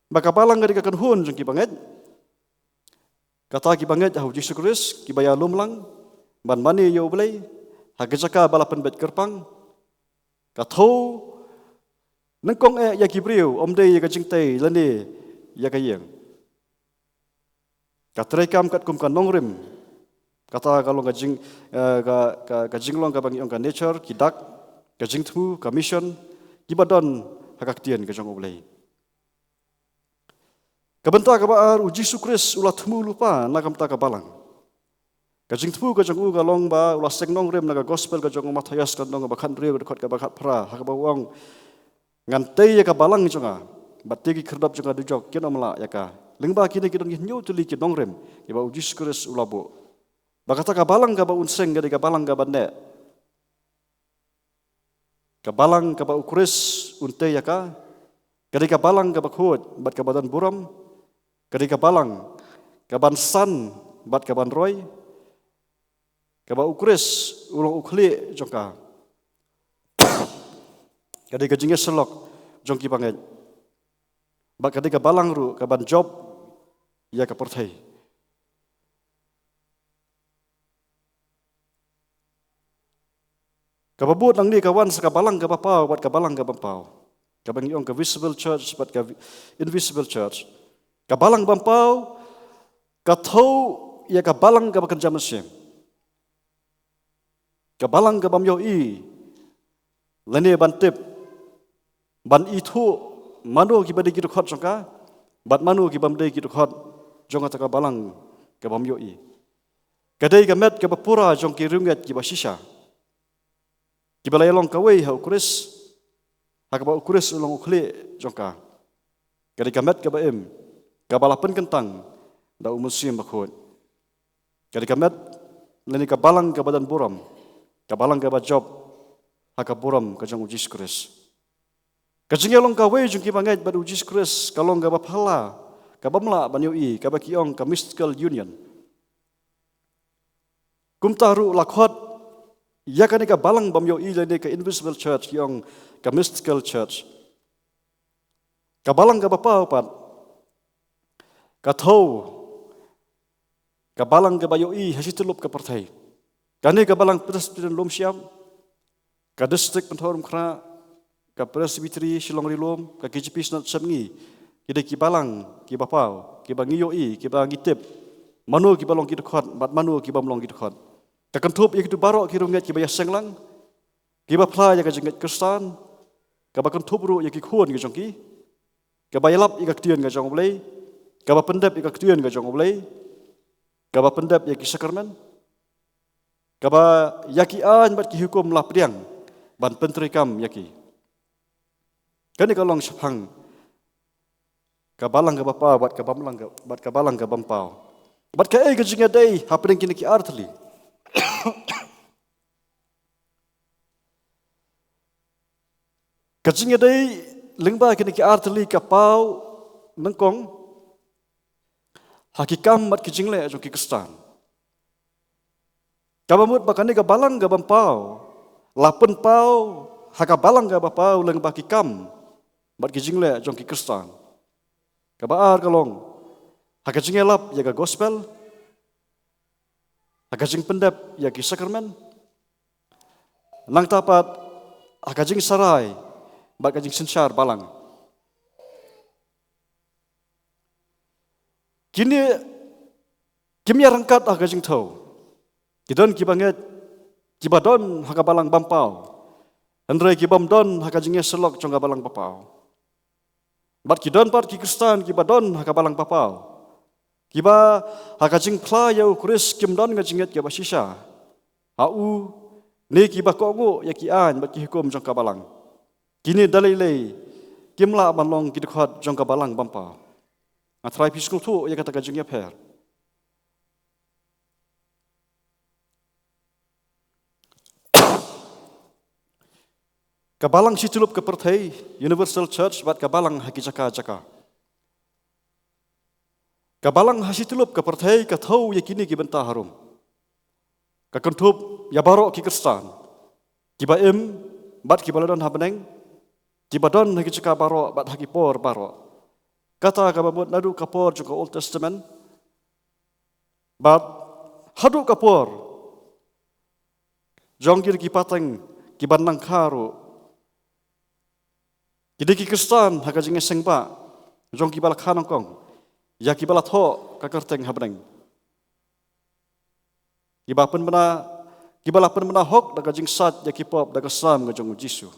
ba ka balang ka dei ka kynhun jong ki bangeit. Kata ki bangeit ha U Jisu Khrist, kiba ïalum lang ban mane ïa U Blei ha ka jaka ba la pynbeit kyrpang. Ka thew nyngkong eh ïa ki briew, ym dei ïa ka jingtei lane ïa ka ïing. Ka treikam katkum ka nongrim, kata ka long ka jing, eh, ka, ka, ka jinglong kaba ngi ong ka nature, ki dak, ka jingthmu, ka mission, kiba don ha ka ktien ka jong U Blei. Ka bynta kaba ar, U Jisu Khrist u la thmu lypa na ka bynta ka balang. Ka jingthmu ka jong u ka long ba u la seng nongrim na ka gospel ka jong u Mathaios, ka lynnong kaba khathynriew, ka dkhot kaba khatphra, ha kaba u ong, ngan tei ïa ka balang jong nga, bad te ki khyrdop jong nga dujok kin ym lah ïa ka. Lyngba kine ki don ki hynñiew tylli ki nongrim kiba U Jisu Khrist u la buh. Ba kata ka balang kaba un seng ka dei ka balang kaba neh. Ka balang kaba U Khrist un tei ïa ka, ka dei ka balang kaba khuid bad kaba don burom, ka dei ka balang kaban san bad kaban roi, kaba U Khrist u long u khlieh jong ka. Ka dei ka jingïasyllok jong ki bangeit. Bad ka dei ka balang ruh kaban jop ïa ka pyrthei. Kaba bud nangne ka wan sa ka balang kaba paw bad ka balang kaba ym paw. Kaba ngi ong ka visible church bad ka vi-, invisible church. Ka balang ba ym paw ka thew ïa ka balang kaba kynja mynsiem. Ka balang kaba ym ïohi lane ban tip, ban ithuh mano kiba dei ki dkhot jong ka bad mano kiba ym dei ki dkhot jong kata ka balang kaba ym ïohi. Ka dei ka met kaba pura jong ki riewngeit kiba shisha, kiba la ïalong kawei ha U Khrist, ha kaba U Khrist u long u khlieh jong ka. Ka dei ka met kaba im, kaba la pynkyntang da U Mynsiem Bakhuid. Ka dei ka met lane ka balang kaba don burom, ka balang kaba jop ha ka burom ka jong U Jisu Khrist. Ka jingïalong kawei jong ki bangeit bad U Jisu Khrist ka long kaba phylla, kaba ym lah ban ïohi, kaba ki ong ka mystical union. Kumta ruh la khot ïa kane ka balang ba ym ïohi lane ka invisible church, ki ong ka mystical church. Ka balang kaba paw pat ka thew ka balang kaba ïohi ha shi tyllup ka pyrthei. Kane ka Balang Presbyterian Lumshyiap, ka District Pynthorumkhrah, ka Presbytery Shillong Ri Lum, ka K J P Synod Sepngi, ki dei ki balang kiba paw, kiba ngi ïohi, kiba ngi tip mano kiba long ki dkhot bad mano kiba ym long ki dkhot. Ka kynthup ïa kito baroh ki riewngeit kiba ïaseng lang, kiba phla ïa ka jingngeit Khristan, kaba kynthup ruh ïa ki khun ki jong ki, kaba ïalap ïa ka ktien ka jong U Blei, kaba pyndep ïa ka ktien ka jong U Blei, kaba pyndep ïa ki sakramen, kaba ïa ki aiñ bad ki hukum la pdiang ban pyntreikam ïa ki. Kane ka long shaphang ka balang kaba paw bad ka balang ka, bad ka balang kaba ym paw. Bad kaei ka jingïadei hapdeng kine ki ar tylli? Ka jingïadei lyngba kine ki ar tylli ka paw nyngkong ha ki kam bad ki jingleh jong ki Khristan. Kaba mut ba kane ka balang kaba ym paw la pynpaw ha ka balang kaba paw lyngba ki kam bad ki jingleh jong ki Khristan. Kaba ar ka long ha ka jingïalap ïa ka gospel, ha ka jingpyndep ïa ki sakramen, nangta pat ha ka jingsarai bad ka jingsynshar balang. Kine kim ïa ryngkat ha ka jingthew. Ki don kiba ngeit, kiba don ha ka balang ba ym paw, hynrei ki bym don ha ka jingïasyllok jong ka balang ba paw. Bad ki don pat ki Khristan kiba don ha ka balang ba paw, kiba ha ka jingphla ïa U Khrist kim don ka jingngeit kaba shisha ha u, ne kiba kohnguh ïa ki aiñ bad ki hukum jong ka balang. Kine da lei lei kim lah ban long ki dkhot jong ka balang ba ym paw. Nga tharai phi sngewthuh ïa kata ka jingïapher. Ka balang shityllup ka pyrthei, universal church, bad ka balang ha ki jaka jaka. Ka balang ha shityllup ka pyrthei ka thew ïa kine ki bynta harum. Ka kynthup ïa baroh ki Khristan, kiba im bad kiba la don ha bneng, kiba don ha ki jaka baroh bad ha ki por baroh. Kata kaba mut naduh ka por jong ka Old Testament bad haduh ka por jong kine ki pateng kiba nang kha ruh. Ki dei ki Khristan ha ka jingïaseng ba jong kiba la kha nyngkong ïa kiba la thoh ka kyrteng ha bneng, kiba pynbna, kiba la pynbna hok da ka jingsait ïa ki pop da ka snam ka jong U Jisu.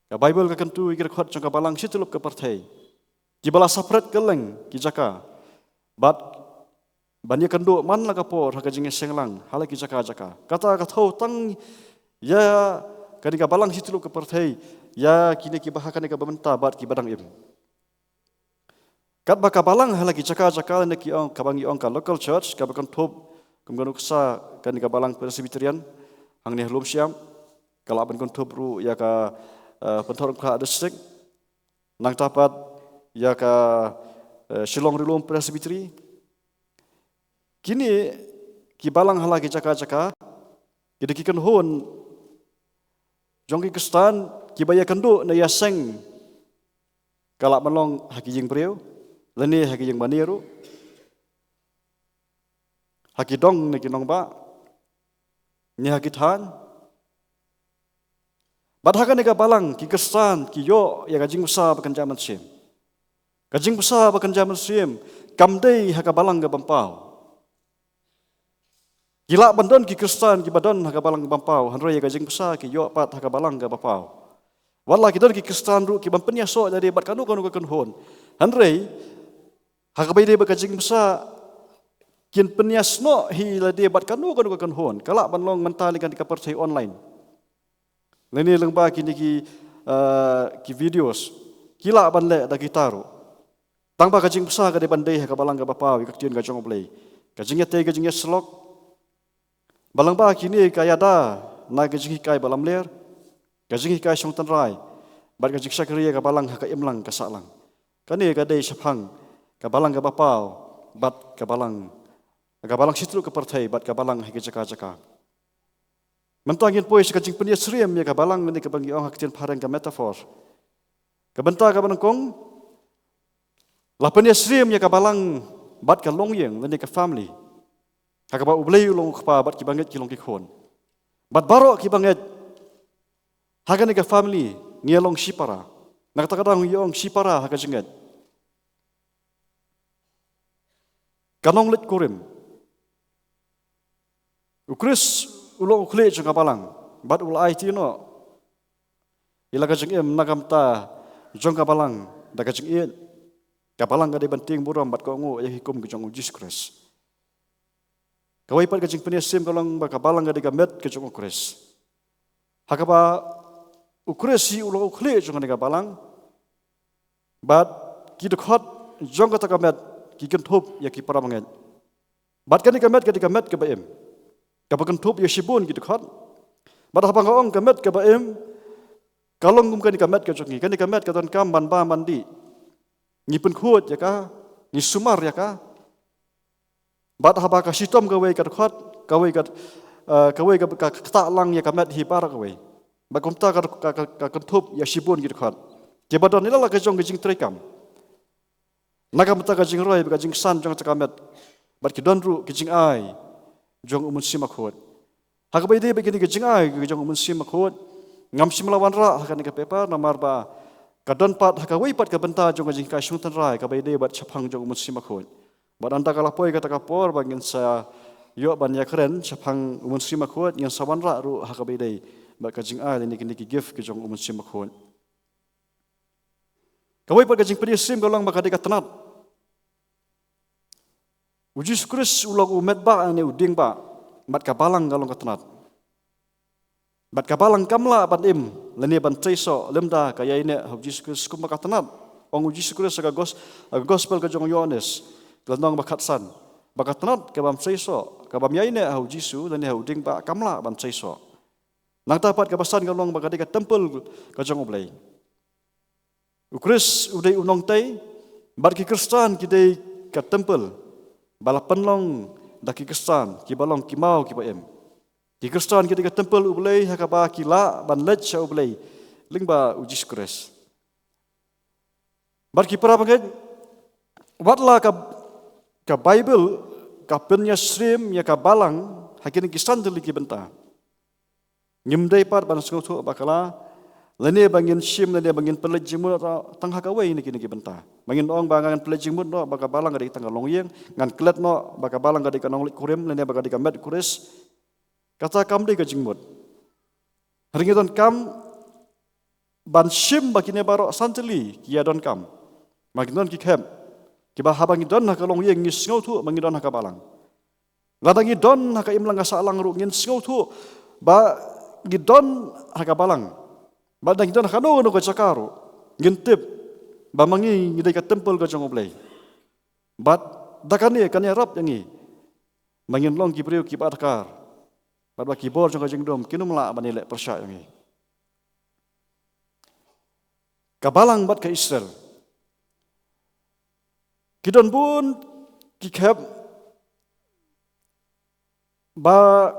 Ka Baibl ka kyntu ïa ki dkhot jong ka balang shityllup ka pyrthei, kiba la separate kylleng ki jaka bad ban ïakynduh man la ka por ha ka jingïaseng lang ha la ki jaka jaka. Kata ka thew tang ïa kane ka balang shityllup ka pyrthei ïa kine kiba ha kane ka bynta bad kiba dang im. Katba ka balang ha la ki jaka jaka ne ki ong, kaba ngi ong ka local church, kaba kynthup kum ka nuksa kane ka balang Presbyterian hangne ha Lumshyiap, ka lah ban kynthup ruh ïa ka, eh, Pynthorumkhrah District, nangta pat ïa ka, eh, Shillong Ri-lum Presbytery. Kine ki balang ha la ki jaka jaka ki dei ki kynhun jong ki Khristan kiba ïakynduh ne ïaseng, ka lah ban long ha ki ïing briew lane ha ki ïing mane ruh, ha ki dong ne ki nongbah, ne ha ki thaiñ. Bad ha kane ka balang ki Khristan ki ïoh ïa ka jingbsa ba kynja mynsiem. Ka jingbsa ba kynja mynsiem kam dei ha ka balang kaba ym paw. Ki lah ban don ki Khristan kiba don ha ka balang kaba ym paw, hynrei ïa ka jingbsa ki ïoh pat ha ka balang kaba paw. Wat la ki don ki Khristan ruh ki bym pynïasoh lade bad kano kano ka kynhun, hynrei ha kaba ïadei bad ka jingbsa kin pynïasnoh hi lade bad kano kano ka kynhun. Ka lah ban long mynta lyngba ka pyrthei online, lane lyngba kine ki, eh, ki videos, ki lah ban leh da kita ruh. Tangba ka jingbsa ka dei ban dei ha ka balang kaba paw ïa ka ktien ka jong U Blei, ka jingïatei ka jingïasyllok. Ba lyngba kine ka ïada na ka jinghikai ba lamler, ka jinghikai shong tynrai, bad ka jingshakri ïa ka balang ha ka imlang ka sahlang. Kane ka dei shaphang ka balang kaba paw bad ka balang, ka balang shityllup ka pyrthei bad ka balang ha ki jaka jaka. Mynta ngin poi sha ka jingpynïasyriem ïa ka balang, ne kaba ngi ong ha ka ktien phareng ka metaphor. Ka bynta kaba nyngkong, la pynïasyriem ïa ka balang bad ka longïing lane ka family, ha kaba U Blei u long u kpa bad kiba ngeit ki long ki khun. Bad baroh kiba ngeit ha kane ka family ngi ïa long shipara. Na kata ka daw ngi ïa ong shipara ha ka jingngeit. Ka nongleit kurim. U Khrist u long u khlieh jong ka balang bad u la aiti noh Ïa la ka jingim na ka bynta jong ka balang da ka jingïeit, ka balang ka dei ban tieng burom bad kohnguh ïa ka hukum ka jong u Jisu Khrist. Kawei pat ka jingpynïaid siem ka long ba ka balang ka dei ka met ka jong u Khrist. Ha kaba u Khrist hi u long u khlieh jong kane ka balang. Bad ki dkhot jong kata ka met ki kynthup ïa ki para bangeit. Bad kane ka met ka dei ka met kaba im, kaba kynthup ïa shibun ki dkhot. Bad haba nga ong ka met kaba im, ka long kum kane ka met ka jong ngi. Kane ka met ka donkam ban bam ban dih. Ngi pynkhuid ïa ka, ngi sumar ïa ka. Bad haba ka shitom kawei ka dkhot, kawei ka, eh, kawei ka, ka, ka ktah lang ïa ka met hi baroh kawei. Bad kumta ka, ka, ka, ka kynthup ïa shibun ki dkhot kiba don ïa la ka jong ka jingtreikam na ka bynta ka jingroi bad ka jingsan jong kata ka met. Bad ki don ruh ki jingai jong u Mynsiem Bakhuid. Ha kaba ïadei bad kine ki jingai ki jong u Mynsiem Bakhuid, ngam shym la wanrah ha kane ka paper namar ba ka don pat ha kawei pat ka bynta jong ka jinghikai shong tynrai kaba ïadei bad shaphang jong u Mynsiem Bakhuid. Bad hangta ka la poi kata ka por ba ngin sa ïoh ban ïakren shaphang u Mynsiem Bakhuid, ngin sa wanrah ruh ha kaba ïadei bad ka jingai lane kine ki gift ki jong u Mynsiem Bakhuid. Kawei pat ka jingpynïaid siem ka long ba ka dei ka tnat. U Jisu Khrist u long u met bah ne u dieng bah, bad ka balang ka long ka tnat. Bad ka balang kam lah ban im lane ban trei soh lymda ka ïaineh ha u Jisu Khrist kumba ka tnat. Ong u Jisu Khrist ha ka gos-, ha ka gospel ka jong u Ïoannis, ka lynnong ba khatsan, ba ka tnat ka bym trei soh, ka bym ïaineh ha u Jisu lane ha u dieng bah kam lah ban trei soh. Nangta pat kaba san ka long ba ka dei ka templ ka jong U Blei. U Khrist u dei u nongtei, bad ki Khristan ki dei ka templ ba la pynlong da ki Khristan kiba long ki maw kiba im. Ki Khristan ki dei ka templ U Blei ha kaba ki lah ban leit sha U Blei lyngba u Jisu Khrist. Bad ki para bangeit, wat la ka, ka Baibl ka pynïasyriem ïa ka balang ha kine ki san tylli ki bynta. Ngim dei pat ban sngewthuh bakla lane ba ngin shim lane ba ngin pynleit jingmut tang ha kawei na kine ki bynta. Ba ngin ong ba ngan pynleit jingmut noh ba ka balang ka dei tang ka longïing, ngan klet noh ba ka balang ka dei ka nongleit kurim lane ba ka dei ka met u Khrist. Kata kam dei ka jingmut. Hynrei ngi donkam ban shim ba kine baroh san tylli ki ïadonkam. Ba ngi don ki khep kiba haba ngi don ha ka longïing ngi sngewthuh ba ngi don ha ka balang. Lada ngi don ha ka imlang ka sahlang ruh ngin sngewthuh ba ngi don ha ka balang. Bad lada ngi don ha kano kano ka jaka ruh ngin tip ba ma ngi ngi dei ka templ ka jong U Blei. Bad da kane kan ïarap ïa ngi ba ngin long ki briew kiba adkar bad ba ki bor jong ka jingdum kin ym lah ban ïaleh pyrshah ïa ngi. Ka balang bad ka Israel. Ki don bun ki khep ba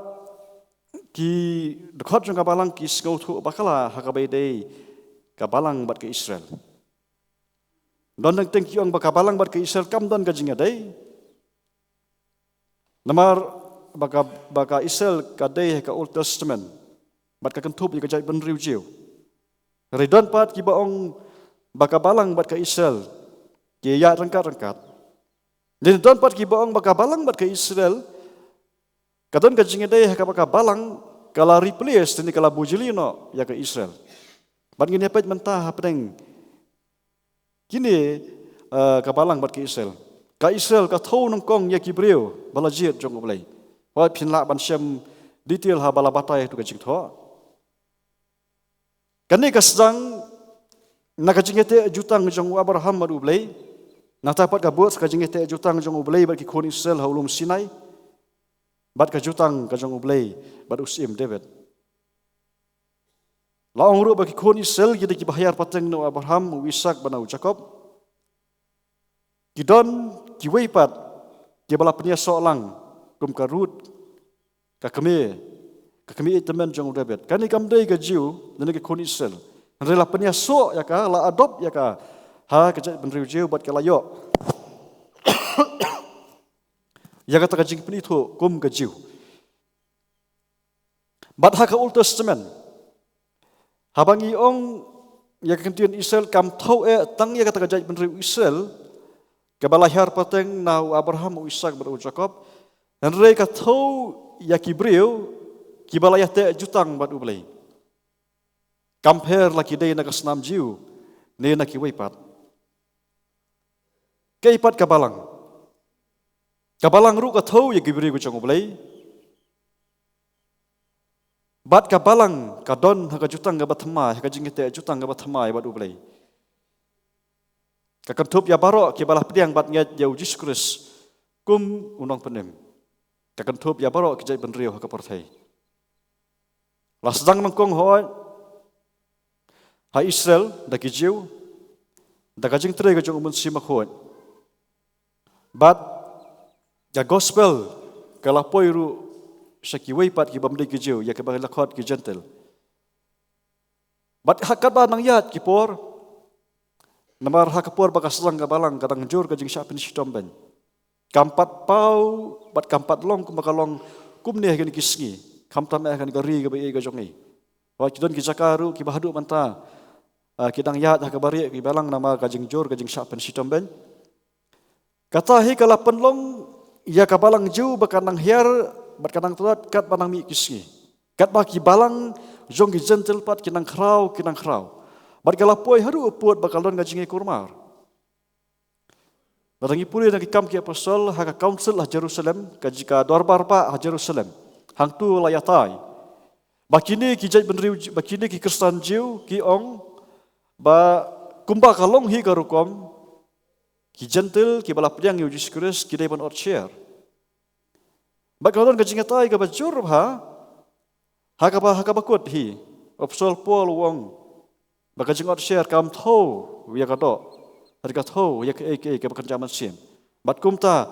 ki dkhot jong ka balang ki sngewthuh bakla ha kaba ïadei ka balang bad ka Israel. Don teng teng ki ong ba ka balang bad ka Israel kam don ka jingïadei. Namar ba ka, ba ka Israel ka dei ha ka Old Testament bad ka kynthup ïa ka jaitbynriew Jiw. Hynrei don pat kiba ong ba ka balang bad ka Israel ki ïaid ryngkat ryngkat. Lane don pat kiba ong ba ka balang bad ka Israel ka don ka jingïadei ha kaba ka balang ka la replace lane ka la bujli noh ïa ka Israel. Bad ngin ïa peit mynta hapdeng kine, eh, ka balang bad ka Israel. Ka Israel ka thew nyngkong ïa ki briew ba la jied jong U Blei. Wat phin lah ban shem detail haba la batai ha tu ka jingthoh. Kane ka sdang na ka jingïateh jutang jong u Abraham bad U Blei. Nangta pat ka bud ka jingïateh jutang jong U Blei bad ki khun Israel ha u lum Sinai. Bad ka jutang ka jong U Blei bad u Syiem David. La ong ruh ba ki khun Israel ki dei kiba hiar pateng na u Abraham, u Isak bad na u Jakob. Ki don kiwei pat kiba la pynïasoh lang kum ka Ruth, ka kmie, ka kmie ïeit tymmen jong u David. Kane kam dei ka Jiw lane ki khun Israel. Hynrei la pynïasoh ïa ka, la adopt ïa ka ha ka jaitbynriew Jiw bad ka la ïoh ïa kata ka jingpynithuh kum ka Jiw. Bad ha ka Old Testament, haba ngi ong ïa ka ktien Israel kam thew eh tang ïa kata ka jaitbynriew Israel kaba la hiar pateng na u Abraham, u Isak bad u Jakob. Hynrei ka thew ïa ki briew kiba la ïateh jutang bad U Blei. Kam pher la ki dei na ka snam Jiw ne na kiwei pat. Kaei pat ka balang? Ka balang ruh ka thew ïa ki briew ka jong U Blei. Bad ka balang ka don ha ka jutang kaba thymmai, ha ka jingïateh jutang kaba thymmai bad U Blei. Ka kynthup ïa baroh kiba la pdiang bad ngeit ïa U Jisu Khrist kum U Nongpynim. Ka kynthup ïa baroh ki jaitbynriew ha ka pyrthei. La sdang nyngkong hooid ha Israel da ki Jiw da ka jingtrei ka jong U Mynsiem Bakhuid. Bad ka gospel ka la poi ruh sha kiwei pat ki bym dei ki Jiw, ïa kiba la khot ki Jentil. Bad ha katba nang ïaid ki por, namar ha ka por ba ka sdang ka balang ka dang jur ka jingshah pynshitom beiñ. Kam pat paw bad kam pat long kumba ka long kumne ha kine ki sngi, khamtam eh ha kane ka ri kaba ïeit ka jong ngi. Hooid, ki don ki jaka ruh kiba haduh mynta, ah, ki dang ïaid ha kaba rieh ki balang namar ka jingjur ka jingshah pynshitom beiñ. Kata hi ka la pynlong ïa ka balang Jiw ba ka nang hiar bad ka nang tlot katba nang mih ki sngi. Katba ki balang jong ki Jentil pat ki nang khraw, ki nang khraw. Bad ka la poi haduh u pud ba ka la don ka jingïakurmar. Lada ngi pule na ki Kam ki Apostol, ha ka council ha Jerusalem, ka jaka dorbar bah ha Jerusalem, hangto la ïatai ba kine ki jaitbynriew, ba kine ki Khristan Jiw ki ong ba kumba ka long hi ka rukom, ki Jentil kiba la pdiang ïa U Jisu Khrist ki dei ban ot sher. Bad ka don ka jingïatai kaba jur bha, ha kaba, ha kaba kut hi u Apostol Paul u ong ba ka jingot sher kam thew ïa ka doh, hynrei ka thew ïa kaei kaei kaba kynja mynsiem. Bad kumta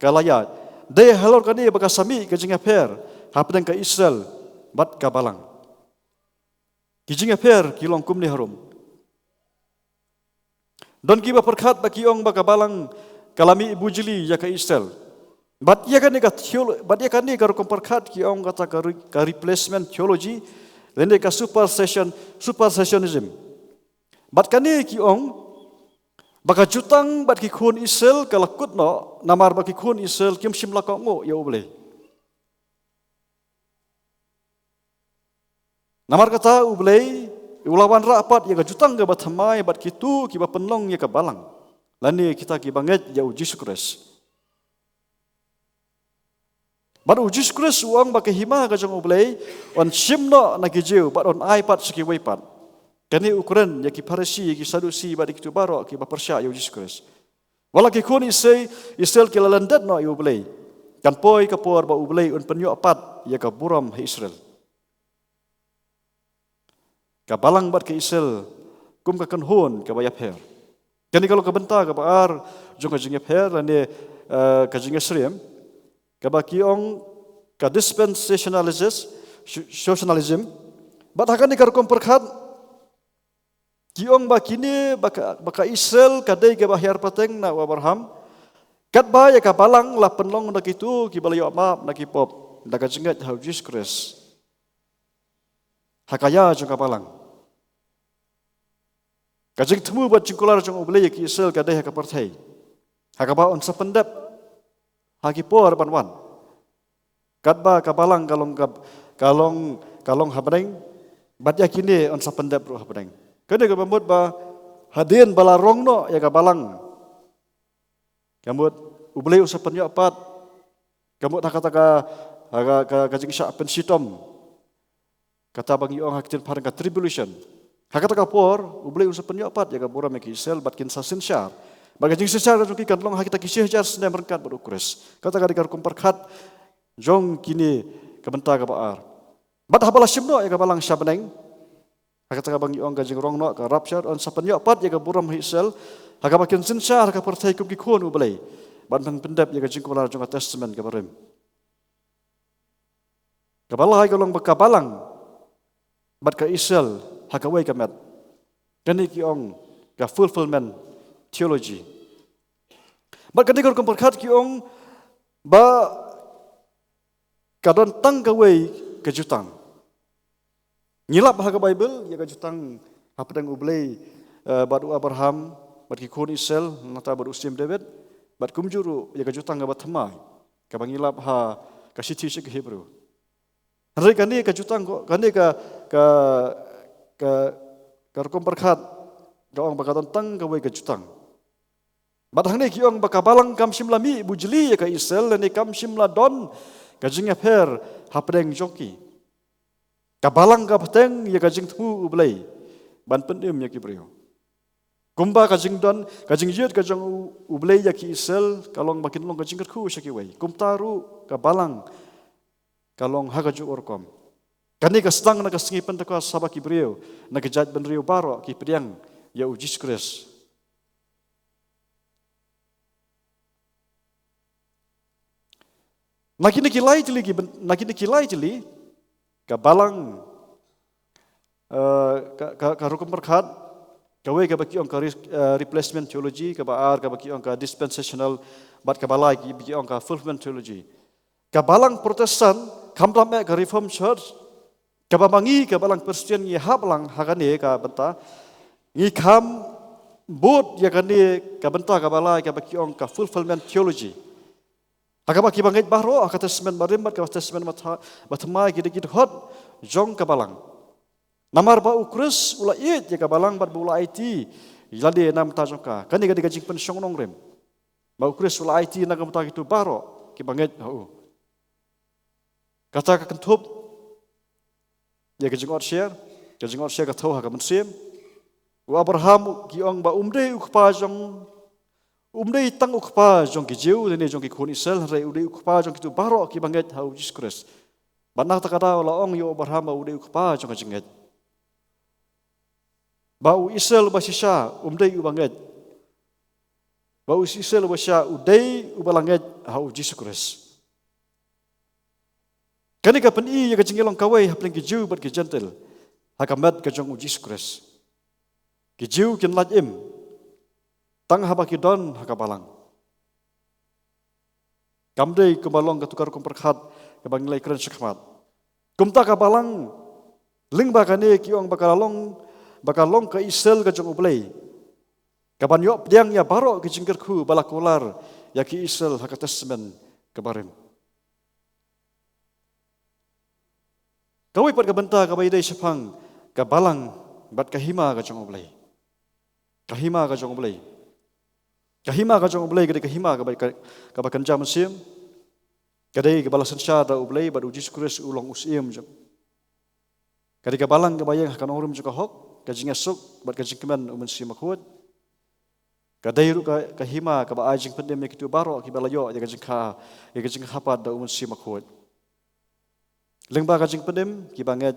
ka la ïaid. Dei halor kane ba ka sa mih ka jingïapher hapdeng ka Israel bad ka balang. Ki jingïapher ki long kumne harum. Don kiba pyrkhat ba ki ong ba ka balang ka la mih bujli ïa ka Israel. Bad ïa kane ka theolo-, bad ïa kane ka rukom pyrkhat ki ong kata ka re-, ka replacement theology, lane ka supersession, supersessionism. Bad kane ki ong ba ka jutang bad ki khun Israel ka la kut noh, namar ba ki khun Israel kim shym la kohnguh ïa U Blei. Namar kata U Blei u la wanrah pat ïa ka jutang kaba thymmai bad kito kiba pynlong ïa ka balang, lane kita kiba ngeit ïa U Jisu Khrist. Bad U Jisu Khrist u ong ba ka hima ka jong U Blei un shim noh na ki Jiw bad un ai pat sha kiwei pat. Kane u kren ïa ki Pharisi, ïa ki Sadusi bad ïa kito baroh kiba pyrshah ïa U Jisu Khrist. Wat la ki khun Israel, Israel ki la lyndet noh ïa U Blei, kan poi ka por ba U Blei un pynïoh pat ïa ka burom ha Israel. Ka balang bad ka Israel kum ka kynhun kaba ïapher. Kane ka long ka bynta kaba ar jong ka jingïapher lane, eh, ka jingïasyriem, kaba ki ong ka dispensationalism, socialism. Bad ha kane ka rukom pyrkhat ki ong ba kine, ba ka, ba ka Israel ka dei kaba hiar pateng na u Abraham. Katba ïa ka balang la pynlong da kito kiba la ïoh map na ki pop da ka jingngeit ha U Jisu Khrist. Ha ka ïa jong ka balang, ka jingthmu bad jingkular jong U Blei ïa ki Israel ka dei ha ka pyrthei, ha kaba un sa pyndep ha ki por ban wan. Katba ka balang ka long ka, ka long, ka long ha bneng, bad ïa kine un sa pyndep ruh ha bneng. Kane kaba mut ba hadien ba la rong noh ïa ka balang, ka mut U Blei u sa pynïoh pat, ka mut ha kata ka, ha ka, ka, ka jingshah pynshitom, kata ba ngi ong ha ka ktien phareng ka tribulation. Ha kata ka por U Blei u sa pynïoh pat ïa ka burom ïa ki Israel bad kin sa synshar. Bad ka jingsynshar ka jong ki kan long ha kita ki shi hajar snem ryngkat bad U Khrist. Kata ka dei ka rukom pyrkhat jong kine ka bynta kaba ar. Bad haba la shim noh ïa ka balang sha bneng, ha kata kaba ngi ong ka jingrong noh, ka rapture, un sa pynïoh pat ïa ka burom ha Israel, ha kaba kin synshar ha ka pyrthei kum ki khun U Blei, bad ban pyndep ïa ka jingkular jong ka Testament kaba rim. Kaba lai ka long ba ka balang bad ka Israel ha kawei ka met. Kane ki ong ka fulfillment theology. Bad kane ka rukom pyrkhat ki ong ba ka don tang kawei ka jutang. Ngi lap ha ka Baibl ïa ka jutang hapdeng U Blei, eh, bad u Abraham, bad ki khun Israel, nangta bad u Syiem David, bad kumjuh ruh ïa ka jutang kaba thymmai kaba ngi lap ha ka shithi sha ki Hebru. Hynrei kane ka jutang ko, kane ka, ka, ka, ka rukom pyrkhat ka ong ba ka don tang kawei ka jutang. Bad hangne ki ong ba ka balang kam shym la mih bujli ïa ka Israel, lane kam shym la don ka jingïapher hapdeng jong ki. Ka balang ka bteng ïa ka jingthmu U Blei ban pynim ïa ki briew. Kumba ka jingdon, ka jingïeit ka jong U, U Blei ïa ki Israel ka long ba kin long ka jingkyrkhu sha kiwei. Kumta ruh ka balang ka long ha kajuh ka rukom. Kane ka sdang na ka sngi Pentekost haba ki briew na ki jaitbynriew baroh ki pdiang ïa U Jisu Khrist. Na kine ki lai tylli ki byn-, na kine ki lai tylli, ka balang, eh, ka, ka, ka rukom pyrkhat, kawei kaba ki ong ka re-, eh, replacement theology, kaba ar kaba ki ong ka dispensational, bad kaba lai ki, ki ong ka fulfillment theology. Ka balang Protestant, khamtam eh ka Reformed Church, kaba ma ngi ka balang Christian ngi hap lang ha kane ka bynta, ngi kham bud ïa kane ka bynta kaba lai kaba ki ong ka fulfillment theology. Ha kaba ki bangeit baroh ha ka Testament Barim bad ka Testament Batha-, Bathymmai ki dei ki dkhot jong ka balang. Namar ba U Khrist u la ïeit ïa ka balang bad ba u la aiti ïa lade na ka bynta jong ka. Kane ka dei ka jingpynshong nongrim. Ba U Khrist u la aiti na ka bynta kito baroh ki bangeit ha u. Kata ka kynthup ïa ka jingotsher, ka jingotsher ka thew ha ka mynsiem. U Abraham ki ong ba um dei u kpa jong, um dei tang u kpa jong ki Jiw, lane jong ki khun Israel, hynrei u dei u kpa jong kito baroh ki bangeit ha U Jisu Khrist. Bad na kata ka daw la ong ïa u Abraham ba u dei u kpa jong ka jingngeit. Ba u Israel uba shisha um dei uba ngeit. Ba u Israel uba shisha u dei uba la ngeit ha U Jisu Khrist. Kane ka pyni ïa ka jingïalong kawei hapdeng ki Jiw bad ki Jentil ha ka met ka jong U Jisu Khrist. Ki Jiw kin lait im tang haba ki don ha ka balang. Kam dei kumba long katu ka rukom pyrkhat kaba ngi la ïakren shakhmat. Kumta ka balang lyngba kane ki ong ba ka long, ba ka long ka Israel ka jong U Blei, kaban ïoh pdiang ïa baroh ki jingkyrkhu ba la kular ïa ki Israel ha ka Testament ka Barim. Kawei pat ka bynta kaba ïadei shaphang ka balang bad ka hima ka jong U Blei. Ka hima ka jong U Blei. Ka hima ka jong U Blei ka dei ka hima kaba, ka, kaba kynja mynsiem. Ka dei kaba la synshar da U Blei bad U Jisu Khrist u long u Syiem jong. Ka dei ka balang kaba ïeng ha ka nongrim jong ka hok, ka jingïasuk bad ka jingkmen U Mynsiem Bakhuid. Ka dei ruh ka, ka hima kaba ai jingpynim ïa kito baroh kiba la ïoh ïa ka jingkha, ïa ka jingkha pat da U Mynsiem Bakhuid. Lyngba ka jingpynim, ki bangeit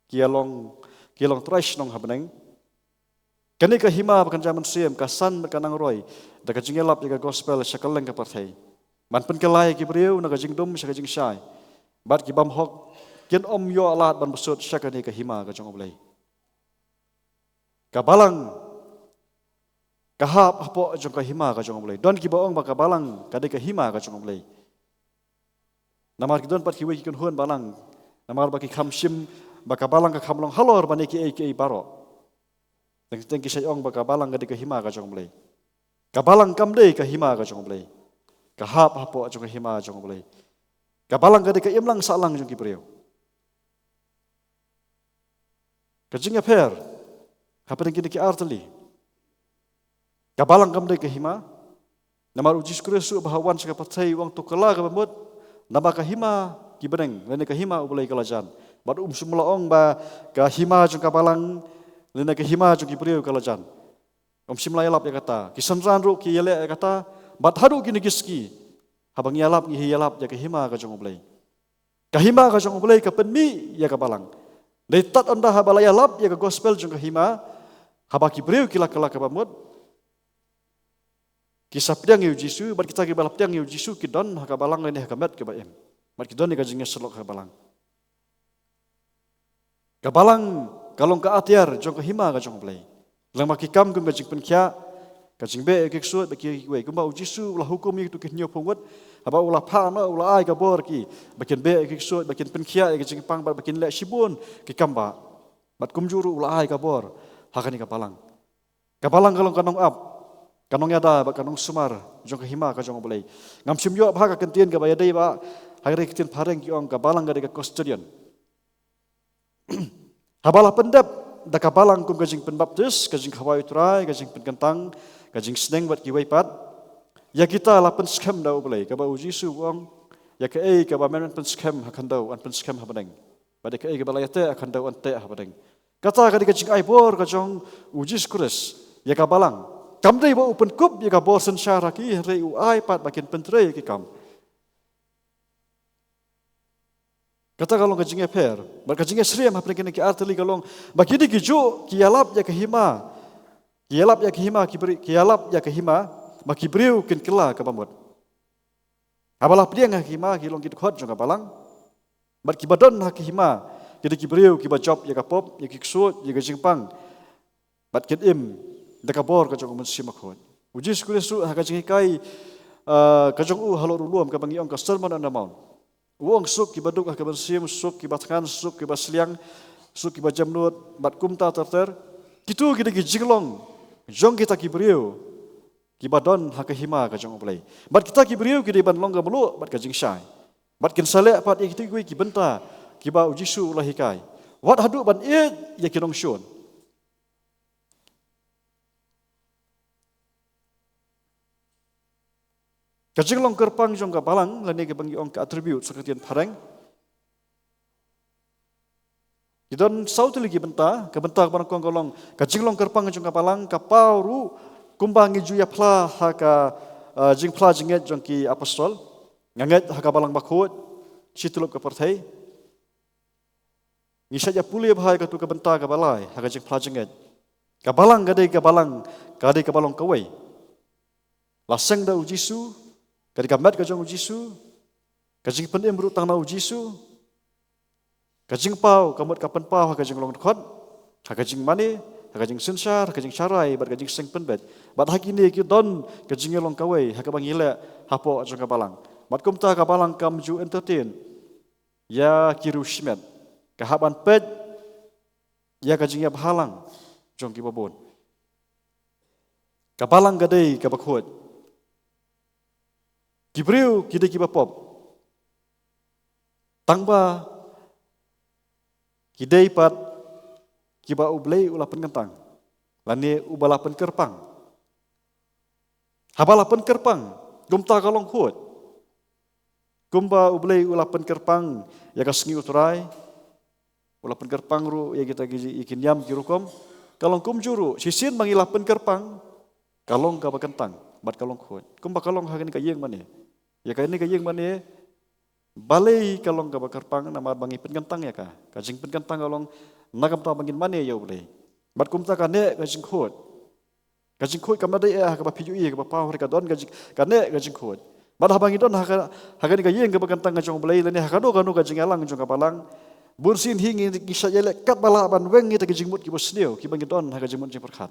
ki ïa long, ki ïa long trai shnong ha bneng. Kane ka hima ba kynja mynsiem ka san bad ka nang roi da ka jingïalap ïa ka gospel sha kylleng ka pyrthei, ban pynkylla ïa ki briew na ka jingdum sha ka jingshai. Bad ki bymhok kin ym ïoh lad ban bsut sha kane ka hima ka jong U Blei. Ka balang ka hap hapoh jong ka hima ka jong U Blei. Don kiba ong ba ka balang ka dei ka hima ka jong U Blei. Namar ki don pat kiwei ki kynhun balang, namar ba ki kham shim ba ka balang ka kham long halor ban ïa kiei kiei baroh. Teng teng ki sa ong ba ka balang ka dei ka hima ka jong U Blei. Ka balang kam dei ka hima ka jong U Blei. Ka hap hapoh jong ka hima jong U Blei. Ka balang ka dei ka imlang sahlang jong ki briew. Ka jingïapher hapdeng kine ki artylli. Ka balang kam dei ka hima. Namar U Jisu Khrist ruh ba ha u wan sha ka pyrthei u ong to kylla kaba mut, namar ka hima ki bneng lane ka hima U Blei ka la jan. Bad um shym la ong ba ka hima jong ka balang lane ka hima jong ki briew ka la jan. Um shym la ïalap ïa kata. Ki synran ruh ki ïaleh ïa kata. Bad haduh kine ki sngi, haba ngi ïalap, ngi ïalap ïa ka hima ka jong U Blei. Ka hima ka jong U Blei ka pynmih ïa ka balang. Dei tad ynda haba la ïalap ïa ka gospel jong ka hima, haba ki briew ki la kylla kaba mut, ki sa pdiang ïa U Jisu, bad kita kiba la pdiang ïa U Jisu ki don ha ka balang lane ha ka met kaba im. Bad ki don ïa ka jingïasyllok ha ka balang. Ka balang ka long ka atiar jong ka hima ka jong U Blei. Lyngba ki kam kum ka jingpynkhiah, ka jingbeh ïa ki ksuid bad kiwei kiwei. Kumba U Jisu u la hukum ïa kito ki hynñiewphew ngut, haba u la phah noh, u la ai ka bor ki ba kin beh ïa ki ksuid, ba kin pynkhiah ïa ki jingpang, bad ba kin leh shibun ki kam bah. Bad kumjuh ruh u la ai ka bor ha kane ka balang. Ka balang ka long ka nongap, ka nongïada bad ka nongsumar jong ka hima ka jong U Blei. Ngam shym ïoh bha ka kyntien kaba ïadei bad, ha ka ktien phareng ki ong ka balang ka dei ka custodian. Haba la pyndep da ka balang kum ka jingpynbaptis, ka jingkhawai u Trai, ka jingpynkyntang, ka jingsneng bad kiwei pat. Ïa kita la pynskhem da U Blei, kaba U Jisu u ong, ïa kaei kaba men pynskhem ha khyndew, yn pynskhem ha bneng. Bad ïa kaei kaba la ïateh ha khyndew, yn teh ha bneng. Kata ka dei ka jingai bor ka jong U Jisu Khrist ïa ka balang. Kam dei ba u pynkup ïa ka bor synshar ha ki, hynrei u ai pat ba kin pyntrei ïa ki kam. Kata ka long ka jingïapher. Bad ka jingïasyriem hapdeng kine ki artylli ka long ba kine ki juh ki ïalap ïa ka hima. Ki ïalap ïa ka hima ki briew, ki ïalap ïa ka hima, ba ki briew kin kylla kaba mut. Haba la pdiang ha ka hima ki long ki dkhot jong ka balang. Bad kiba don ha ka hima ki dei ki briew kiba jop ïa ka pop, ïa ki ksuid, ïa ka jingpang. Bad kin im da ka bor ka jong U Mynsiem Bakhuid. U Jisu Khrist ruh ha ka jinghikai, ah, ka jong u halor u lum kaba ngi ong ka Sermon on the Mount, u ong, suk kiba duk ha ka mynsiem, suk kiba thngan, suk kiba sliang, suk kiba jemnud, bad kumta ter ter. Kito ki dei ki jinglong jong kita ki briew kiba don ha ka hima ka jong U Blei. Bad kita ki briew ki dei ban long ka mluh bad ka jingshai. Bad kin sa leh pat ïa kito kiwei ki bynta kiba U Jisu u la hikai, wat haduh ban ïeit ïa ki nongshun. Ka jinglong kyrpang jong ka balang, lane kaba ngi ong ka attribute ha ka ktien phareng, ki don saw tylli ki bynta. Ka bynta kaba nyngkong ka long ka jinglong kyrpang jong ka balang ka paw ruh kumba ngi ju ïa phla ha ka, eh, jingphla jingngeit jong ki apostol. Nga ngeit ha ka Balang Bakhuid, shi tyllup ka pyrthei. Ngi shait ïa pule bha ïa katu ka bynta kaba lai ha ka jingphla jingngeit. Ka balang ka dei ka balang, ka dei kaba long kawei. La seng da U Jisu, ka dei ka met ka jong U Jisu, ka jingpynim ruh tang na U Jisu. Ka jingpaw ka mut ka pynpaw ha ka jinglong dkhot, ha ka jingmane, ha ka jingsynshar, ha ka jingsharai, bad ka jingseng pynbeit. Bad ha kine ki don ka jingïalong kawei ha kaba ngi leh hapoh jong ka balang. Bad kumta ka balang kam ju entertain ïa ki riewshimet, ka hap ban peit ïa ka jingïabhalang jong kiba bun. Ka balang ka dei kaba khuid. Ki briew ki dei kiba pop. Tangba ki dei pat kiba U Blei u la pynkyntang, lane uba la pynkyrpang. Haba la pynkyrpang, kumta ka long khuid. Kumba U Blei u la pynkyrpang ïa ka sngi U Trai, u la pynkyrpang ruh ïa kita ki, ïa ki niam ki rukom. Ka long kumjuh ruh, shisien ba ngi la pynkyrpang, ka long kaba kyntang bad ka long khuid. Kumba ka long ha kane ka ïing mane. Ïa kane ka ïing mane, balei ka long kaba kyrpang? Namar ba ngi pynkyntang ïa ka. Ka jingpynkyntang ka long na ka bynta ba ngin mane ïa U Blei. Bad kumta ka neh ka jingkhuid. Ka jingkhuid kam dei eh ha kaba phi ïohi, ha kaba paw, hynrei ka don ka jing, ka neh ka jingkhuid. Bad haba ngi don ha ka, ha kane ka ïing kaba kyntang ka jong U Blei, lane ha kano kano ka jingïalang jong ka balang, bunsien hi ngi, ngi shait ïaleh katba lah ban weng ïa kita ki jingmut kiba sniew kiba ngi don ha ka jingmut jingpyrkhat.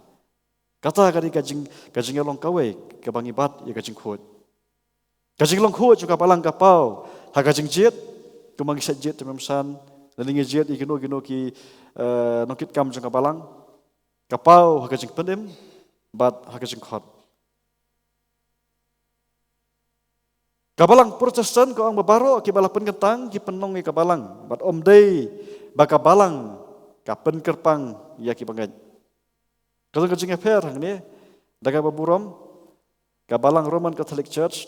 Kata ka dei ka jing, ka jingïalong kawei kaba ngi bat ïa ka jingkhuid. Ka jinglong khuid jong ka balang ka paw ha ka jingjied, kumba ngi shait jied te mynsan, lane ngi jied ïa kino kino ki, eh, nongkitkam jong ka balang. Ka paw ha ka jingpynim bad ha ka jingkhot. Ka balang Protestant ka ong ba baroh kiba la pynkyntang ki pynlong ïa ka balang, bad ym dei ba ka balang ka pynkyrpang ïa ki bangeit. Ka long ka jingïapher hangne, da kaba burom, ka balang Roman Catholic Church,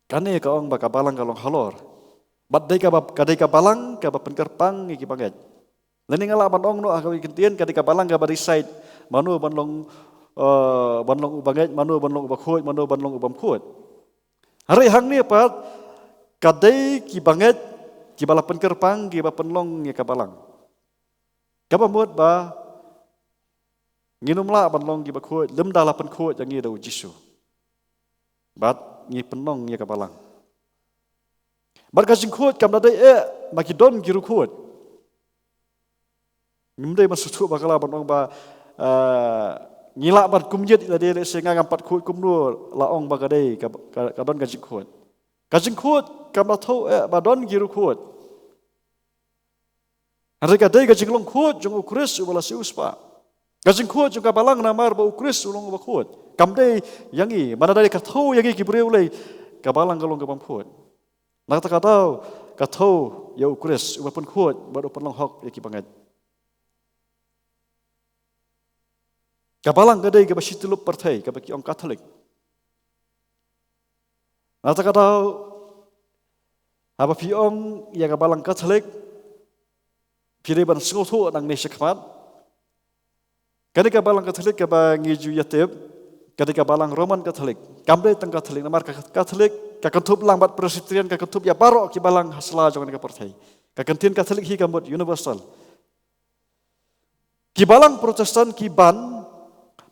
kane ka ong ba ka balang ka long halor. Bad dei kaba, ka dei ka balang kaba pynkyrpang ïa ki bangeit. Lane nga lah ban ong noh ha kawei ka kyntien, ka dei ka balang kaba decide mano ban long, eh, ban long u bangeit, mano ban long u bakhuid, mano ban long u bymkhuid. Hynrei hangne pat, ka dei ki bangeit kiba la pynkyrpang, kiba pynlong ïa ka balang. Kaba mut ba ngin ym lah ban long kiba khuid lymda la pynkhuid ïa ngi da U Jisu. Bad ngi pynlong ïa ka balang. Bad ka jingkhuid kam da dei eh ba ki don ki riewkhuid. Ngim dei ban sngewthuh bakla ban ong ba, eh, ngi lah ban kumjied ïa lade, lehse nga ngam pat khuid kumno la ong ba ka dei ka, ka, ka don ka jingkhuid. Ka jingkhuid kam da thew eh ba don ki riewkhuid. Hynrei ka dei ka jinglong khuid jong U Khrist uba la siewspah. Ka jingkhuid jong ka balang namar ba U Khrist u long uba khuid. Kam dei ïa ngi, ba lada ka thew ïa ngi ki briew lei, ka balang ka long ka bymkhuid. Na kata ka daw, ka thew ïa U Khrist uba pynkhuid bad u pynlong hok ïa ki bangeit. Ka balang ka dei kaba shi tyllup pyrthei, kaba ki ong Katholik. Na kata ka daw, haba phi ong ïa ka balang Katholik, phi dei ban sngewthuh nangne shakhmat. Kane ka balang Katholik kaba ngi ju ïa tip, ka dei ka balang Roman Katholik. Kam dei tang Katholik, namar ka Katholik ka kynthup lang bad Presbyterian, ka kynthup ïa baroh ki balang ha sla jong kane ka pyrthei. Ka kyntien Katholik hi ka mut universal. Ki balang Protestant ki ban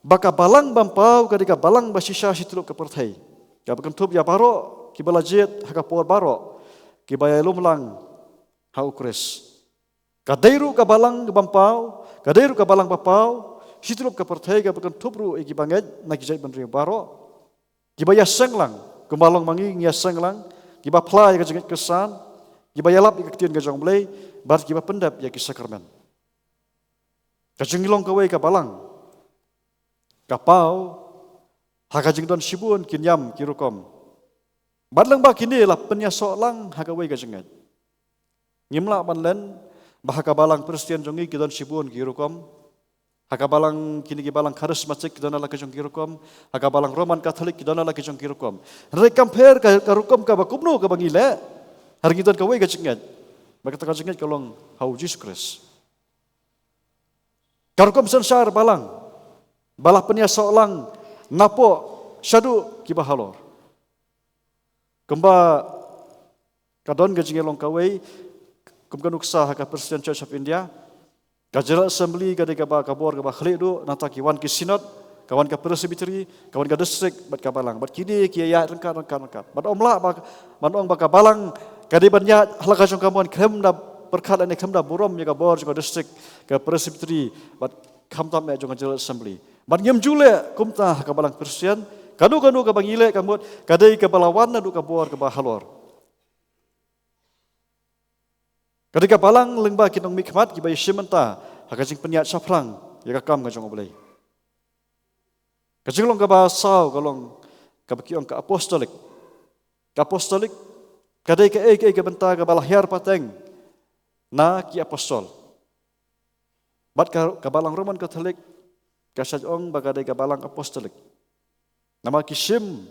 ba ka balang bym paw ka dei ka balang ba shisha shi tyllup ka pyrthei, kaba kynthup ïa baroh kiba la jied ha ka por baroh, kiba ïalum lang ha u Khrist. Ka dei ruh ka balang bym paw, ka dei ruh ka balang ba paw shi tyllup ka pyrthei, kaba kynthup ruh ïa kiba ngeit na ki jaitbynriew baroh, kiba ïaseng lang kumba long ma ngi ngi ïaseng lang, kiba phla ïa ka jingngeit Khristan, kiba ïalap ïa ka ktien ka jong U Blei, bad kiba pyndep ïa ki sakramen. Ka jinglong kawei ka balang ka paw ha ka jingdon shibun ki niam ki rukom. Bad lyngba kine la pynïasoh lang ha kawei ka jingngeit. Ngim lah ban len ba ha ka balang Khristan jong ngi ki don shibun ki rukom. Ha ka balang, kine ki balang Charismatic ki don la ki jong ki rukom. Ha ka balang Roman Catholic ki don la ki jong ki rukom. Hynrei kam pher ka, ka rukom kaba kumno kaba ngi leh, hynrei ngi don kawei ka jingngeit. Bad kata ka jingngeit ka long ha U Jisu Khrist. Ka rukom synshar balang ba la pynïasoh lang napoh shaduh kiba halor. Kumba ka don ka jingïalong kawei kum ka nuksa ha ka Presbyterian Church of India, ka General Assembly ka dei kaba, ka bor kaba khlieh duh, nangta ki wan ki synod, ka wan ka presbytery, ka wan ka district bad ka balang. Bad kine ki ïaid ryngkat, ryngkat, ryngkat. Bad ym lah ba, ban ong ba ka balang ka dei ban ïaid ha la ka jong ka mon khlem da pyrkhat lane khlem da burom ïa ka bor jong ka district, ka presbytery, bad khamtam eh jong ka General Assembly. Bad ngim ju leh kumta ha ka balang Khristan. Kano kano kaba ngi leh ka mut ka dei kaba la wan naduh ka bor kaba halor. Ka dei ka balang lyngba ki nongmihkhmat kiba ïashim bynta ha ka jingpynïaid shaphrang ïa ka kam ka jong U Blei. Ka jinglong kaba saw ka long kaba ki ong ka apostolic. Ka apostolic ka dei kaei kaei ka bynta kaba la hiar pateng na ki apostol. Bad ka, ka balang Roman Catholic ka shait ong ba ka dei ka balang apostolic. Namar ki shim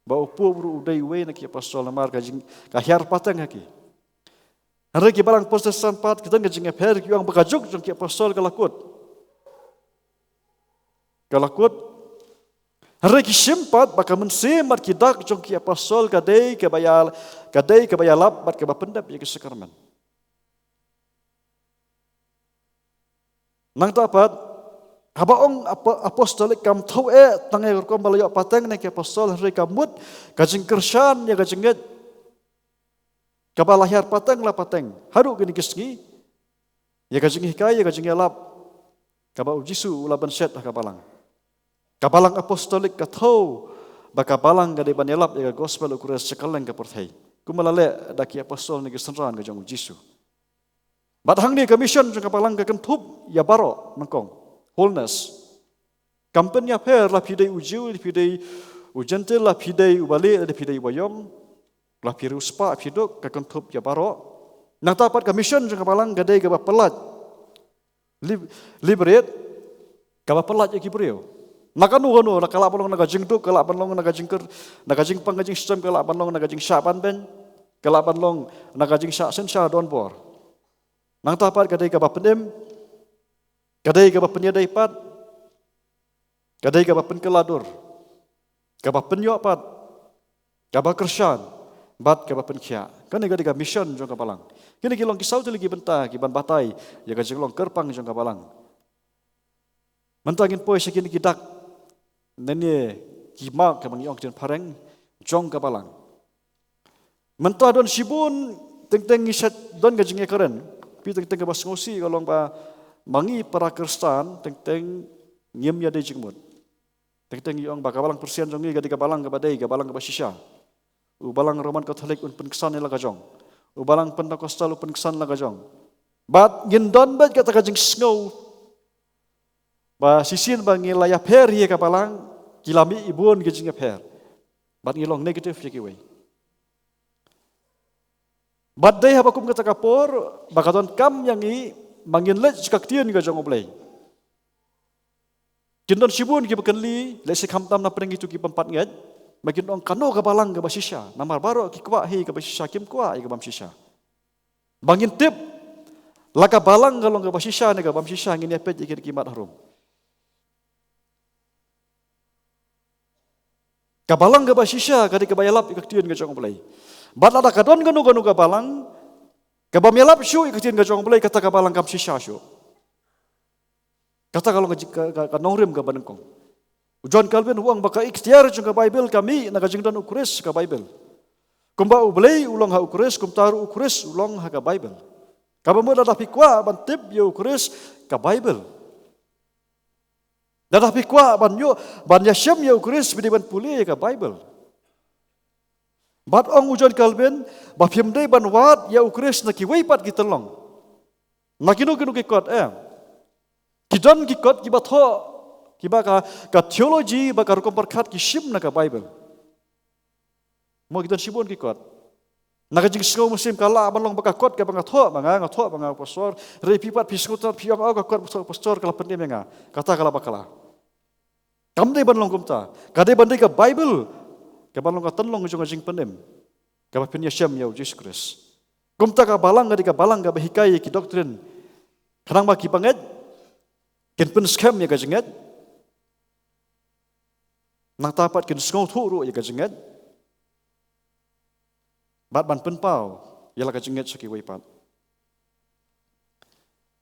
ba u Pope ruh u dei uwei na ki apostol, namar ka jing, ka hiar pateng ha ki. Hynrei ki balang Protestant pat ki don ka jingïapher, ki ong ba ka juk jong ki apostol ka la kut. Ka la kut. Hynrei ki shim pat ba ka mynsiem bad ki dak jong ki apostol ka dei kaba ïa, ka dei kaba ïalap bad kaba pyndep ïa ki sakramen. Nangta pat, haba ong apo-, apostolic kam thew eh tang ïa ka rukom ba la ïoh pateng na ki apostol, hynrei ka mut ka jingkyrshan ïa ka jingngeit kaba la hiar pateng la pateng haduh kine ki sngi, ïa ka jinghikai, ïa ka jingïalap kaba U Jisu u la pynshet ha ka balang. Ka balang apostolic ka thew ba ka balang ka dei ban ïalap ïa ka gospel U Khrist sha kylleng ka pyrthei, kumba la leh da ki apostol ne ki synran ka jong U Jisu. Bad hangne ka mission jong ka balang ka kynthup ïa baroh nyngkong. Wholeness. Kam pynïapher la phi dei u Jiw, la phi dei u Jentil, la phi dei u balieh, la phi dei u baïong, la phi riewspah, phi duk, ka kynthup ïa baroh. Nangta pat ka mission jong ka balang ka dei kaba pyllait. Lib-, liberate, kaba pyllait ïa ki briew. Na kano kano, na ka lah ban long na ka jingduk, ka lah ban long na ka jingkyrpang, na ka jingpang ka jingshitom, ka lah ban long na ka jingshah banbeiñ, ka lah ban long na ka jingshah synshar donbor. Nangta pat ka dei kaba pynim, ka dei kaba pynïadei pat, ka dei kaba pynkylla dur, kaba pynïoh pat, kaba kyrshan, bad kaba pynkhiah. Kane ka dei ka mission jong ka balang. Kine ki long ki saw tylli ki bynta kiban batai ïa ka jinglong kyrpang jong ka balang. Mynta ngin poi sha kine ki dak, ne ne ki mark kaba ngi ong ktien phareng, jong ka balang. Mynta don shibun, teng teng ngi shait don ka jingïakren. Phi, teng teng kaba sngewsih ka long ba ma ngi para Khristan teng teng ngim ïadei jingmut. Teng teng ngi ong ba ka balang Khristan jong ngi ka dei ka balang kaba dei, ka balang kaba shisha. U balang Roman Catholic un pynksan ïa la ka jong. U balang Pentecostal un pynksan la ka jong. Bad ngin don beit kata ka jingsngew ba shisien ba ngi la ïapher ïa ka balang, ki la mih bun ki jingïapher. Bad ngi long negative ïa kiwei. Bad dei haba kum kata ka por ba ka donkam ïa ngi ba ngin leit sha ka ktien ka jong U Blei. Kin don shibun kiba kylli, lehse khamtam na pdeng kito ki bym pat ngeit, ba kin ong kano ka balang kaba shisha, namar baroh ki kwah hi kaba shisha, kim kwah ïa ka bym shisha. Ba ngin tip, la ka balang ka long kaba shisha ne ka bym shisha, ngin ïa peit ïa ki, ki mat harum. Ka balang kaba shisha ka dei kaba ïalap ïa ka ktien ka jong U Blei. Bad lada ka don kano kano ka balang kaba ym ïalap shuh ïa ka ktien ka jong U Blei, kata ka balang kam shisha shuh. Kata ka long ka, ka, ka, ka nongrim kaba nyngkong. U John Calvin u ong ba ka iktiar jong ka Baibl ka mih na ka jingdon U Khrist ha ka Baibl. Kumba U Blei u long ha U Khrist, kumta ruh U Khrist u long ha ka Baibl. Kaba mut lada phi kwah ban tip ïa U Khrist, ka Baibl. Lada phi kwah ban ïoh, ban ïashem ïa U Khrist, phi dei ban pule ïa ka Baibl. Bad ong u John Calvin ba phim dei ban wad ïa U Khrist na kiwei pat ki tyllong. Na kino kino ki kot, eh. Ki don ki kot kiba thoh, kiba ka, ka theology, ba ka rukom pyrkhat ki shim na ka Baibl. Mo, ki don shibun ki kot. Na ka jingsngew mynsiem ka lah ban long ba ka kot kaba nga thoh ma nga, nga thoh ma nga pastor, hynrei phi pat phi sngewtynnat, phi ong, oh, ka kot pastor, pastor ka la pynim ïa nga. Kata ka la bakla. Kam dei ban long kumta. Ka dei ban dei ka Baibl, ka ban long ka tyllong jong ka jingpynim, kaba pynïashem ïa U Jisu Khrist. Kumta ka balang ka dei ka balang kaba hikai ïa ki doctrine, khnang ba ki bangeit kin pynskhem ïa ka jingngeit. Nangta pat kin sngewthuh ruh ïa ka jingngeit, bad ban pynpaw ïa la ka jingngeit sha kiwei pat.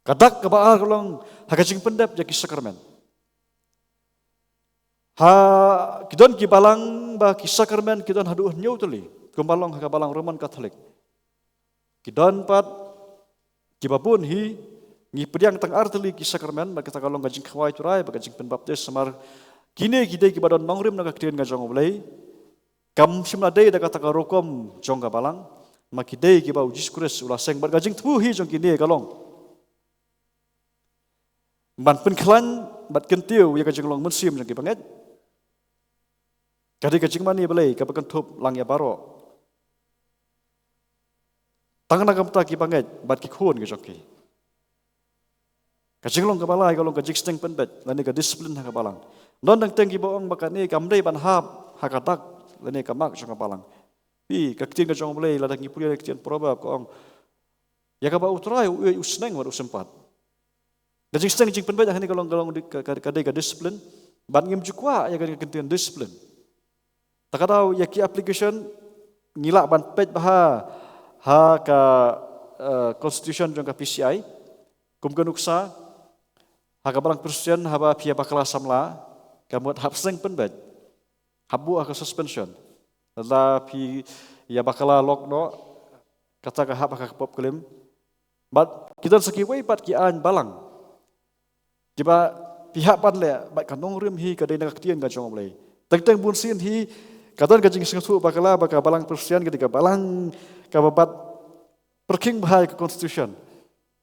Ka dak kaba ar ka long ha ka jingpyndep ïa ki sakramen. Ha, ki don ki balang ba ki sakramen ki don haduh hynñiew tylli, kumba long ha ka balang Roman Katholik. Ki don pat kiba bun hi, ngi pdiang tang ar tylli ki sakramen, bad kata ka long ka jingkhawai Trai, bad ka jingpynbaptis, namar kine ki dei kiba don nongrim na ka ktien ka jong U Blei. Kam shym la dei da kata ka rukom jong ka balang, ma ki dei kiba U Jisu Khrist u la seng, bad ka jingthmu hi jong kine ka long ban pynkhlaiñ bad kyntiew ïa ka jinglong mynsiem jong ki bangeit. Ka dei ka jingmane Blei kaba kynthup lang ïa baroh, tang na ka bynta ki bangeit bad ki khun ki jong ki. Ka jinglong kaba lai ka long ka jingsneng pynbeit lane ka disiplin ha ka balang. Don dang teng kiba ong ba kane kam dei ban hap ha ka dak lane ka mak jong ka balang. Phi, ka ktien ka jong U Blei, lada ngi pule ïa ka ktien Proverb, ka ong, ïa kaba U Trai u ïeit u sneng bad u sympat. Ka jingsneng jingpynbeit hangne ka long, ka long di-, ka, ka, ka dei ka disiplin. Bad ngim ju kwah ïa ka, ka ktien disiplin. Ta ka daw ïa ki application ngi lah ban peit bha ha ka, eh, constitution jong ka P C I. Kum ka nuksa, ha ka balang Khristan haba phi ïa bakla samla, ka mut hap sneng pynbeit. Hap buh ha ka suspension. Lada phi ïa bakla lok noh, kata ka hap ha ka pop klim. Bad ki don sa kiwei pat ki aiñ balang kiba phi hap ban leh, bad ka nongrim hi ka dei na ka ktien ka jong U Blei. Teng teng bun sien hi ka don ka jingsngewthuh bakla ba ka balang Khristan ka dei ka balang kaba bat pyrkhing bha ïa ka constitution.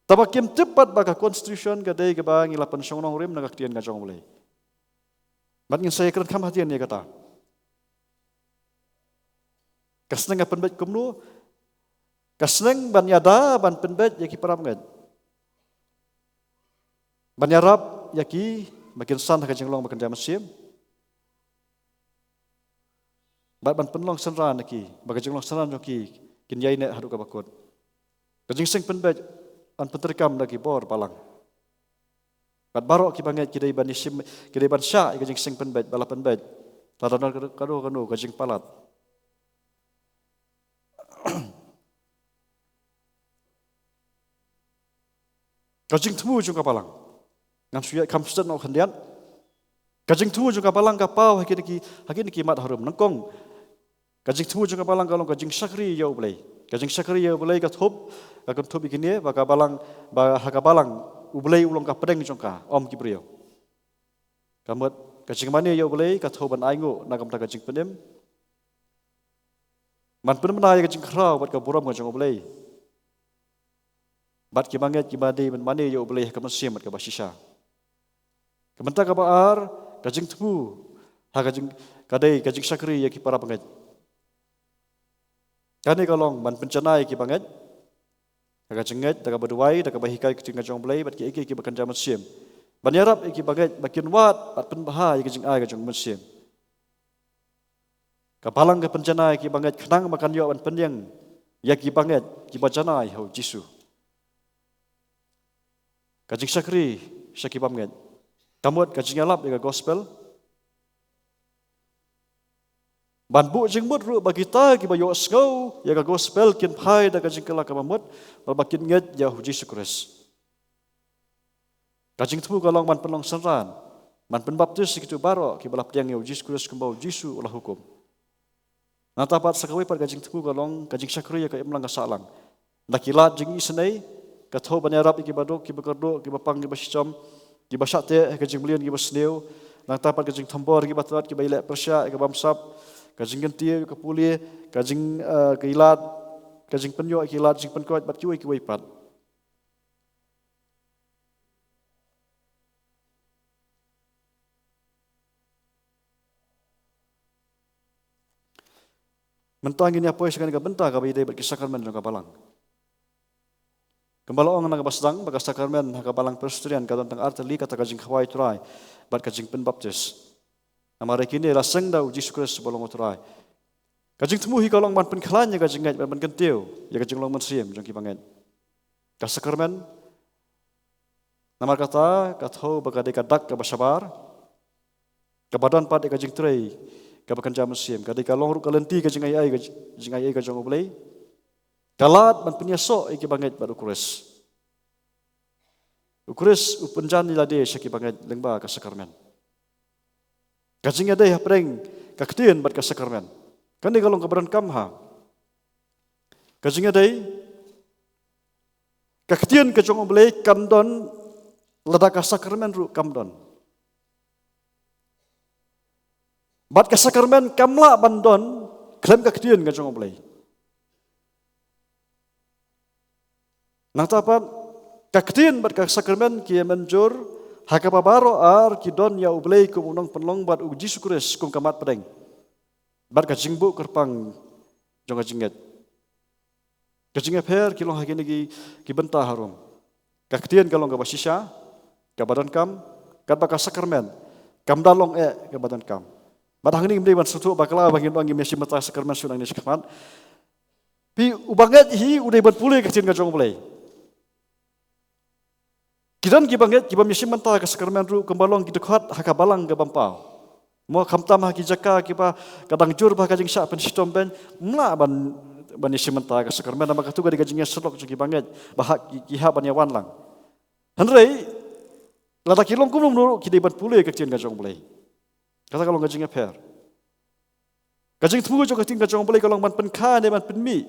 Tangba kim tip pat ba ka constitution ka dei kaba ngi la pynshong nongrim na ka ktien ka jong U Blei. Bad ngin sa ïakren kham hadien ïa kata. Ka sneng ka pynbeit kumno? Ka sneng ban ïada ban pynbeit ïa ki parabangeit, ban ïarap ïa ki ba kin san ha ka jinglong ba kynja mynsiem, bad ban pynlong synran ïa ki ba ka jinglong synran jong ki kin ïaineh haduh kaba kut. Ka jingseng pynbeit ban pyntreikam da ki bor balang. Bad baroh ki bangeit ki dei ban ïashim, ki dei ban shah ïa ka jingseng pynbeit ba la pynbeit, lada don kano kano ka jingpalat. Ka jingthmu jong ka balang. Ngan shu ïaid kham stet noh khyndiat. Ka jingthmu jong ka balang ka paw ha kine ki, ha kine ki mat harum. Nyngkong, ka jingthmu jong ka balang ka long ka jingshakri ïa U Blei. Ka jingshakri ïa U Blei ka thup, ka kynthup ïa kine, ba ka balang, ba ha ka balang U Blei u long ka pdeng jong ka, ym ki briew. Ka mut ka jingmane ïa U Blei ka thew ban ainguh na ka bynta ka jingpynim, ban pynbna ïa ka jingkhraw bad ka burom ka jong U Blei. Bad ki bangeit ki ba dei ban mane ïa U Blei ha ka mynsiem bad kaba shisha. Ka bynta kaba ar, ka jingthmu ha ka jing, ka dei ka jingshakri ïa ki parabangeit. Kane ka long ban pynjanai ïa ki bangeit ha ka jingngeit, da kaba duwai, da kaba hikai ka ktien ka jong U Blei, bad kiei kiei kiba kynja mynsiem. ban ïarap ïa ki bangeit ba kin wad bad pynbha ïa ka jingai ka jong u Mynsiem. Ka Balang ka pynjanai ïa ki bangeit khnang ba kan ïoh ban pynïeng ïa ki bangeit kiba janai ha u Jisu. Ka jingshakri sha ki bangeit, ka mut ka jingïalap ïa ka gospel, ban buh jingmut ruh ba kita kiba ïohsngew ïa ka gospel kin phai da ka jingkylla kaba mut, ba, ba kin ngeit ïa u Jisu Khrist. Ka jingthmu ka long ban pynlong synran, ban pynbaptis ïa kito baroh kiba la pdiang ïa u Jisu Khrist kumba u Jisu u la hukum. Nangta pat sa kawei pat ka jingthmu ka long ka jingshakri ïa ka imlang ka sahlang. Da ki lad jingisynei, ka thew ban ïarap ïa kiba duk, kiba kyrduh, kiba pang, kiba shitom, kiba shah teh ha ka jingmlien, kiba sniew. Nangta pat ka jingthombor ïa kiba tlot, kiba ïaleh pyrshah, ïa ka bamsap, ka jingkyntiew ïa ka pule, ka jing, eh, ka ïalad, ka jingpynïoh ïa ki lad jingpynkoit bad kiwei kiwei pat. Mynta ngin ïa poi sha kane ka bynta kaba ïadei bad ki sakramen jong ka Balang. Kumba la ong na kaba sdang, ba ka sakramen ha ka Balang Presbyterian ka don tang ar tylli, kata ka jingkhawai Trai bad ka jingpynbaptis. Namar ïa kine la seng da u Jisu Khrist ba long u Trai. Ka jingthmu hi ka long ban pynkhlaiñ ïa ka jingngeit bad ban kyntiew ïa ka jinglong mynsiem jong ki bangeit. Ka sakramen, namar kata, ka thew ba ka dei ka dak kaba shabar, kaba don pat ïa ka jingtrei kaba kynja mynsiem, ka dei ka long ruh ka lynti ka jingaiei, ka jingaiei ka jong U Blei. Ka lad ban pynïasoh ïa ki bangeit bad U Khrist. U Khrist u pynjan ïa lade sha ki bangeit lyngba ka sakramen. Ka jingïadei hapdeng ka ktien bad ka sakramen, kane ka long kaba donkam ha. Ka jingïadei, ka ktien ka jong U Blei kan don lada ka sakramen ruh kam don. Bad ka sakramen kam lah ban don khlem ka ktien ka jong U Blei. Nangta pat, ka ktien bad ka sakramen ki ïa mynjur ha kaba baroh ar ki don ïa U Blei kum u nongpynlong bad U Jisu Khrist kum ka mat pdeng bad ka jingbuh kyrpang jong ka jingngeit. Ka jingïapher ki long ha kine ki, ki bynta harum. Ka ktien ka long kaba shisha, kaba donkam, katba ka sakramen kam da long eh kaba donkam. Bad hangne ngim dei ban sngewthuh bakla ba ngin ong ngim ïashim bynta sakramen shuh nangne shakhmat. Phi, u bangeit hi u dei ban pule ka ktien ka jong U Blei. Ki don ki bangeit kiba ym ïashim bynta ka sakramen ruh kumba long ki dkhot ha ka balang ka bym paw. Mo, khamtam ha ki jaka kiba ka dang jur bha ka jingshah pynshitom beiñ, ym lah ban, ban ïashim bynta ka sakramen, namar katu ka dei ka jingïasyllok jong ki bangeit ba hap ki, ki hap ban ïawan lang. Hynrei lada ki long kumno kumno ruh ki dei ban pule ka ktien ka jong U Blei. Kata ka long ka jingïapher. Ka jingthmu jong ka ktien ka jong U Blei ka long ban pynkha ne ban pynmih,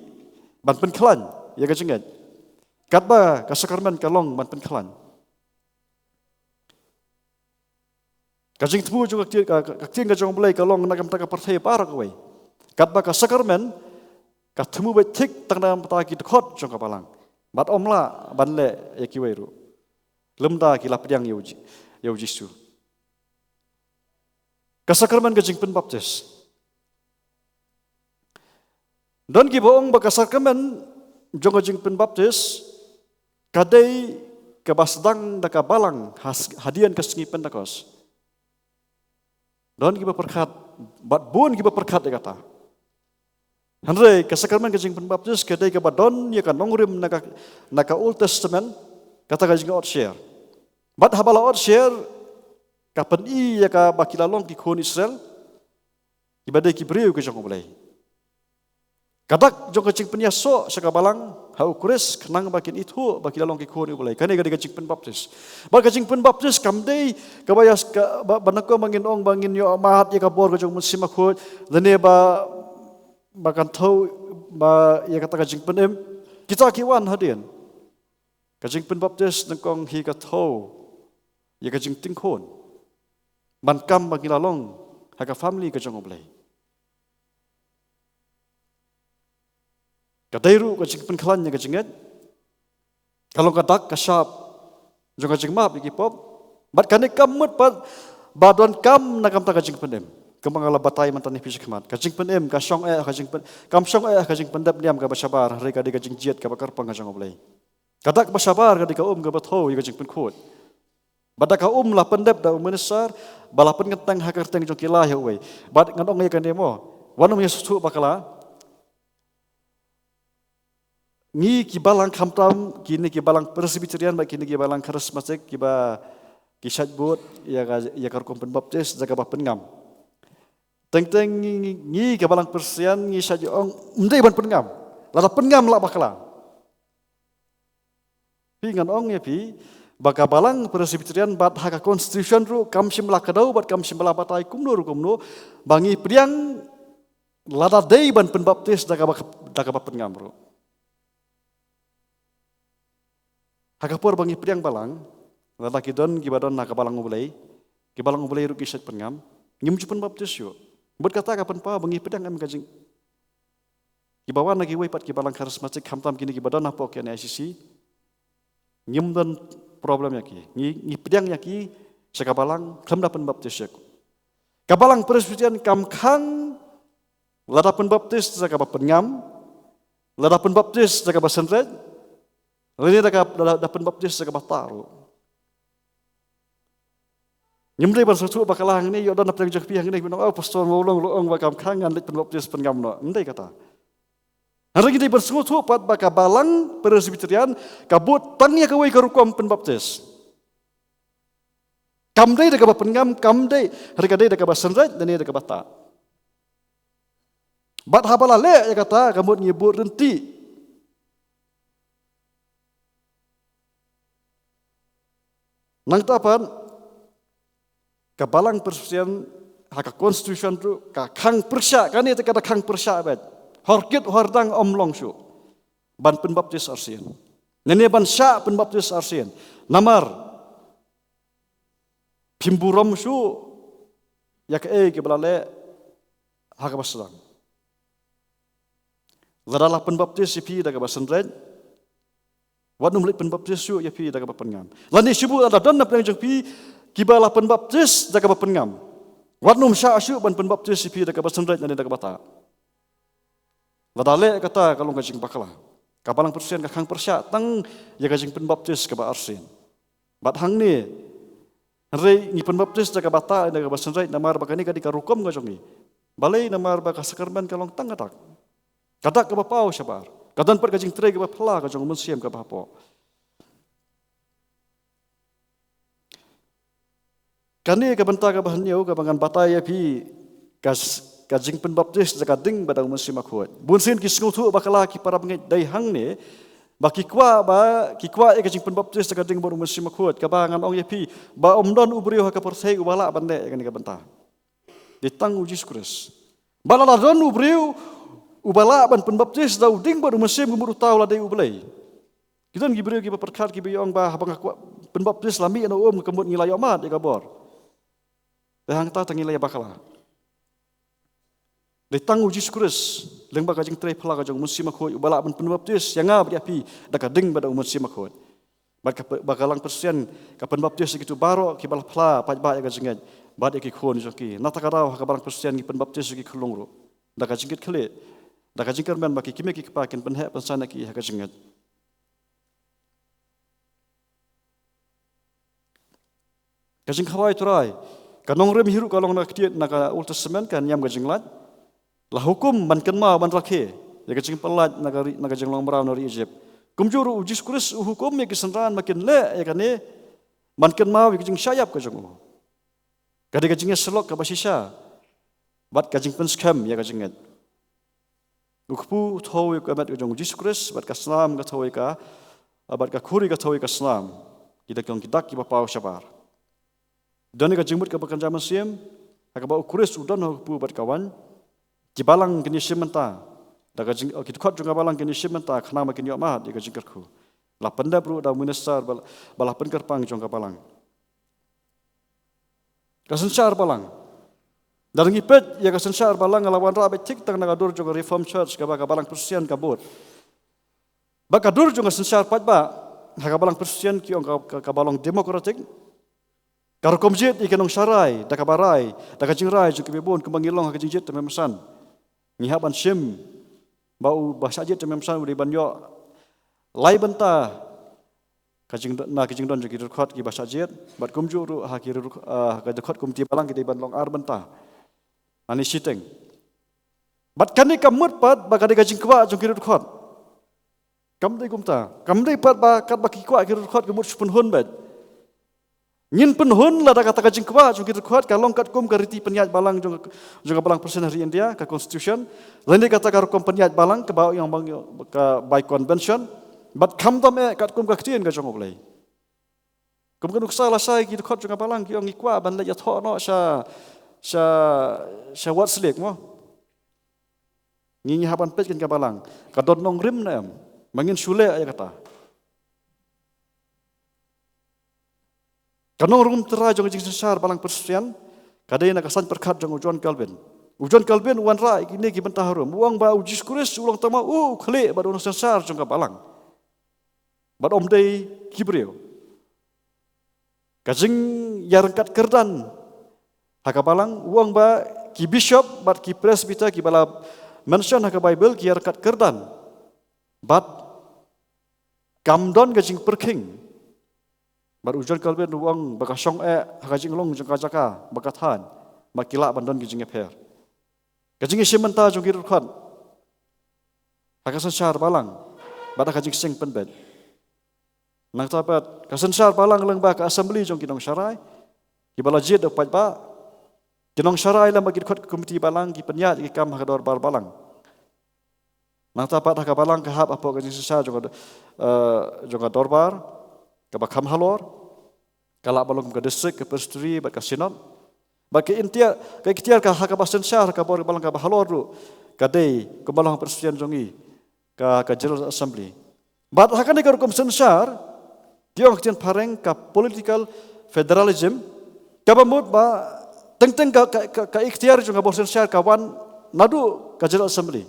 ban pynkhlaiñ ïa ka jingngeit. Katba ka sakramen ka long ban pynkhlaiñ. Ka jingthmu jong ka ktien, ka, ka, ka ktien ka jong U Blei ka long na ka bynta ka pyrthei baroh kawei. Katba ka sakramen ka thmu beit thik tang na ka bynta ki dkhot jong ka balang. Bad ym lah ban leh ïa kiwei ruh lymda ki la pdiang ïa U Ji-, ïa U Jisu. Ka sakramen ka jingpynbaptis. Don kiba ong ba ka sakramen jong ka jingpynbaptis ka dei kaba sdang da ka balang ha s-, hadien ka sngi Pentekost. Don kiba pyrkhat, bad bun kiba pyrkhat ïa kata. Hynrei ka sakramen ka jingpynbaptis ka dei kaba don ïa ka nongrim na ka, na ka Old Testament, kata ka jingot sher. Bad haba la ot sher, ka pyni ïa kaba ki la long ki khun Israel, kiba dei ki briew ki jong U Blei. Ka dak jong ka jingpynïasoh sha ka balang ha U Khrist khnang ba kin ithuh ba ki la long ki khun U Blei. Kane ka dei ka jingpynbaptis. Bad ka jingpynbaptis kam dei kaba ïa s-, kaba, ba nyngkong ba ngin ong ba ngin ïoh mad ïa ka bor ka jong U Mynsiem Bakhuid, lane ba, ba kan thew ba ïa kata ka jingpynim. Kita ki wan hadien. Ka jingpynbaptis nyngkong hi ka thew ïa ka jingting khun ban kam ba ngi la long ha ka family ka jong U Blei. Ka dei ruh ka jingpynkhlaiñ ïa ka jingngeit. Ka long ka dak ka shap jong ka jingmap ïa ki pop. Bad kane kam mut pat ba donkam na ka bynta ka jingpynim. Kumba nga la batai mynta ne phi shakhmat, ka jingpynim ka shong eh ha ka jingpyn-, kam shong eh ha ka jingpyndep niam kaba shabar, hynrei ka dei ka jingjied kaba kyrpang ka jong U Blei. Ka dak ba shabar ka dei ka um kaba thew ïa ka jingpynkhuid. Bad da ka um la pyndep da u minister, ba la pynkyntang ha ka kyrteng jong ki la ïa uwei. Bad ngan ong ïa kane mo, wat nym ïa sngewthuh bakla. Ngi ki balang khamtam, kine ki balang Presbyterian bad kine ki balang Charismatic, kiba ki shait bud ïa ka, ïa ka rukom pynbaptis da kaba pynngam. Teng teng ngi, ngi, ngi ka balang Presbyterian ngi shait ong ym dei ban pynngam. Lada pynngam lah bakla. Phi, ngan ong ïa phi ba ka balang Presbyterian bad ha ka constitution ruh kam shym la kdew bad kam shym la batai kumno ruh kumno ba ngi pdiang lada dei ban pynbaptis da kaba, da kaba pynngam ruh. Ha ka por ba ngi pdiang balang, lada ki don kiba don ha ka balang U Blei, ki balang U Blei ruh ki shait pynngam, ngim ju pynbaptis shuh. Bad kata ka pynpaw ba ngi pdiang em ka jing, kiba wan na kiwei pat ki balang Charismatic khamtam kine kiba don hapoh ki N I C C, ngim don problem ïa ki. Ngi, ngi pdiang ïa ki sha ka balang khlem da pynbaptis shuh. Ka balang Presbyterian kam khang lada pynbaptis da kaba pynngam, lada pynbaptis da kaba synreit, lane da ka, da, da pynbaptis da kaba tah ruh. Ngim dei ban sngewthuh bakla hangne, ïoh don na pdeng jong phi hangne, phi ong, "Oh, Pastor Mawlong la ong ba kam khang ngan leit pynbaptis pynngam noh." Ym dei kata. Hynrei ngi dei ban sngewthuh pat ba ka balang Presbyterian ka bud tang ïa kawei ka rukom pynbaptis. Kam dei da kaba pynngam, kam dei, hynrei ka dei da kaba synreit, lane da kaba tah. Bad haba la leh ïa kata, ka mut ngi bud ryntih. Nangta pat, ka balang Presbyterian ha ka constitution ruh ka khang pyrshah, kane te ka da khang pyrshah beit. Hor kit hor dang ym long shuh ban pynbaptis arsien. Lane ban shah pynbaptis arsien. Namar phim burom shuh ïa kaei kaba la leh ha kaba sdang. Lada la pynbaptis ïa phi da kaba synreit, wat nym leit pynbaptis shuh ïa phi da kaba pynngam. Lane shibun lada don na pdeng jong phi kiba la pynbaptis da kaba pynngam, wat nym shah shuh ban pynbaptis ïa phi da kaba synreit lane da kaba tah. Lada leh kata ka long ka jingbakla. Ka balang Presbyterian ka khang pyrshah tang ïa ka jingpynbaptis kaba arsien. Bad hangne, hynrei ngi pynbaptis da kaba tah, da kaba synreit, namar ba kane ka dei ka rukom ka jong ngi. Balei? Namar ba ka sakramen ka long tang ka dak. Ka dak kaba paw shabar. Ka don pat ka jingtrei kaba phylla ka jong u Mynsiem kaba hapoh. Kane ka bynta kaba hynñiew kaba ngan batai ïa phi ka, ka jingpynbaptis da ka ding bad da u Mynsiem Bakhuid. Bunsien ki sngewthuh bakla ki para bangeit dei hangne, ba ki kwah ba, ki kwah ïa ka jingpynbaptis da ka ding bad u Mynsiem Bakhuid, kaba ngan ong ïa phi, ba ym don u briew ha ka pyrthei uba lah ban leh ïa kane ka bynta. Dei tang u Jisu Khrist. Ba lada don u briew uba lah ban pynbaptis da u ding bad u Mynsiem, ka mut uta u la dei U Blei. Ki don ki briew kiba pyrkhat kiba ïa ong ba haba nga kwah pynbaptis la mih na u um, ka mut ngi la ïoh mad ïa ka bor. Te hangta te ngi la ïa bakla. Dei tang u Jisu Khrist, lyngba ka jingtrei phylla ka jong u Mynsiem Bakhuid, uba lah ban pynbaptis ïa nga bad ïa phi da ka ding bad da u Mynsiem Bakhuid. Bad ka, ba ka balang Presbyterian ka pynbaptis ïa kito baroh kiba la phla paidbah ïa ka jingngeit bad ïa ki khun jong ki. Na kata ka daw ha ka balang Presbyterian ngi pynbaptis ïa ki khyllung ruh da ka jingkitkhlieh, da ka jingkyrmen ba ki kmie ki kpa kin pynheh pynsan ïa ki ha ka jingngeit. Ka jingkhawai Trai, ka nongrim hi ruh ka long na ka ktien, na ka Old Testament, ka niam ka jinglait. La hukum ban kynmaw ban rakhe ïa ka jingpynlait na ka ri, na ka jinglong mraw na ri Egypt. Kumjuh ruh u Jisu Khrist u hukum ïa ki synran ba kin leh ïa kane, ban kynmaw ïa ka jingshah ïap ka jong u. Ka dei ka jingïasyllok kaba shisha bad ka jingpynskhem ïa ka jingngeit. U kpu u thew ïa ka met ka jong u Jisu Khrist, bad ka snam ka thew ïa ka, bad ka khuri ka thew ïa ka snam. Ki dei ki long ki dak kiba paw shabar. Don ïa ka jingmut kaba kynja mynsiem ha kaba u Khrist u don ha u kpu bad ka waiñ. Ki balang kin ïashim bynta da ka jing, ki dkhot jong ka balang kin ïashim bynta khnang ba kin ïoh mad ïa ka jingkyrkhu. La pyndep ruh da u minister ba, ba la pynkyrpang jong ka balang. Ka synshar balang. Lada ngi peit ïa ka synshar balang, la wanrah beit thik tang na ka dur jong ka Reformed Church, kaba ka balang Presbyterian ka bud. Bad ka dur jong ka synshar paidbah ha ka balang Presbyterian ki ong ka, ka, kaba long democratic. Ka rukom jied ïa ki nongsharai da kaba rai, da ka jingrai jong kiba bun, kumba ngi long ha ka jingjied tymmen basan. Ngi hap ban shim ba uba shah jied tymmen basan u dei ban ïoh lai bynta ka jing, na ka jingdon jong ki dkhot kiba shah jied, bad kumjuh ruh ha ki dkhot, ah, ka dkhot komiti balang ki dei ban long ar bynta. Nani shiteng. Bad kane ka mut pat ba ka dei ka jingkwah jong ki dkhot. Kam dei kumta. Kam dei pat ba katba ki kwah ki dkhot ki mut shu pynhun bad. Ngin pynhun lada kata ka jingkwah jong ki dkhot ka long katkum ka riti pynïaid balang jong, jong ka Balang Protestant ha ri India, ka constitution. Lane kata ka rukom pynïaid balang kaba ïoh bang ka by convention. Bad khamtam eh katkum ka ktien ka jong U Blei. Kum ka nuksa lashai ki dkhot jong ka balang ki ong ngi kwah ban leit ïathoh noh sha, sha, sha wad sliek mo. Ngi, ngi hap ban peit kein ka balang. Ka don nongrim ne em. Ma ngin shu leh ïa kata. Ka nongrung trai jong ka jingsynshar balang Presbyterian, ka dei na ka saiñ pyrkhat jong u John Calvin. U John Calvin u wanrah ïa kine ki bynta harum. U ong ba u Jisu Khrist u long tang ma u khlieh bad u nongsynshar jong ka balang. Bad ym dei ki briew. Ka jingïaryngkat kyrdan ha ka balang, u ong ba ki bishop bad ki presbyter kiba la mention ha ka Baibl ki ïaryngkat kyrdan. Bad kam don ka jingpyrkhing. Bad u John Calvin u ong ba ka shong eh ha ka jinglong jong ka jaka ba ka thaiñ, ba ki lah ban don ka jingïapher. Ka jingïashim bynta jong ki dkhot ha ka synshar balang bad ha ka jingseng pynbeit. Nangta pat ka synshar balang lyngba ka assembly jong ki nongsharai kiba la jied da u paidbah, ki nongsharai lyngba ki dkhot komiti balang ki pynïaid ki kam ha ka dorbar balang. Nangta pat ha ka balang ka hap hapoh ka jingsynshar jong ka, eh, jong ka dorbar kaba kham halor, ka lah ban long ka district, ka presbytery bad ka synod. Bad ka iktiar, ka iktiar ka ha kaba synshar ha ka bor ka balang kaba halor ruh ka dei kumba long ha Presbyterian jong ngi ka, ka General Assembly. Bad ha kane ka rukom synshar ki ong ha ka ktien phareng ka political federalism, kaba mut ba teng teng ka, ka, ka, ka iktiar jong ka bor synshar ka wan naduh ka General Assembly.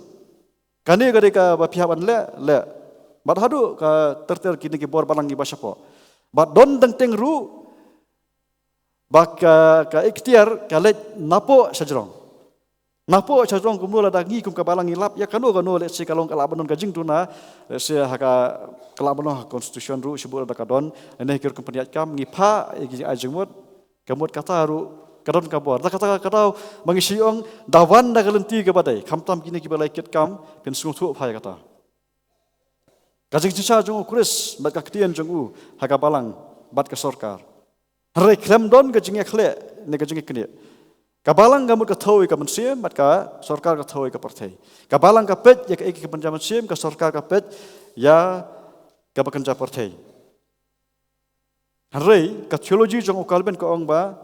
Kane ka dei kaba phi hap ban leh, leh. Bad haduh ka ter ter kine ki bor balang kiba shapoh. Bad don teng teng ruh ba ka, ka iktiar ka leit napoh shajrong. Napoh shajrong kumno lada ngi kum ka balang ngi lap ïa kano kano, let's say ka long ka lah ban don ka jingduna, let's say ha ka, ka lah ban long ha constitution ruh shibun lada ka don, lane ki rukom pynïaid kam ngi phah ïa ki jingai jingmut, ka mut kata ruh ka don ka bor. Da kata ka daw ma ngi shu ong da wan da ka lynti kaba dei, khamtam kine kiba la kit kam phin sngewthuh phai kata. Ka jingshisha jong u Khrist bad ka ktien jong u ha ka balang bad ka sorkar. Hynrei khlem don ka jingïakhleh ne ka jingïaknieh, ka balang ka mut ka thew ïa ka mynsiem bad ka sorkar ka thew ïa ka pyrthei. Ka balang ka peit ïa ka, ïa ka kynja mynsiem, ka sorkar ka peit ïa kaba kynja pyrthei. Hynrei ka theology jong u Calvin ka ong ba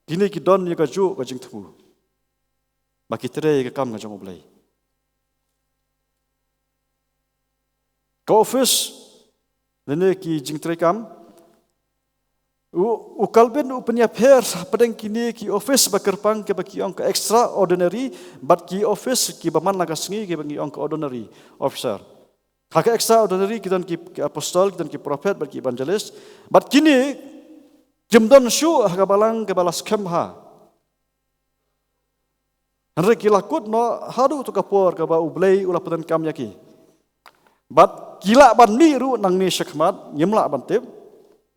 kine ki don ïa kajuh ka jingthmu ba ki trei ïa ka kam ka jong U Blei. Ka office lane ki jingtrei kam, u, u Calvin u pynïapher hapdeng kine ki office ba kyrpang kiba ki ong ka extraordinary bad ki office kiba man la ka sngi kiba ngi ong ka ordinary officer. Ha ka extraordinary ki don ki, ki apostol, ki don ki prophet bad ki evangelist. Bad kine kim don shuh ha ka balang kaba la skhem bha. Hynrei ki la kut noh haduh to ka por kaba U Blei u la pyndonkam ïa ki. Bad ki lah ban mih ruh nangne shakhmat, ngim lah ban tip.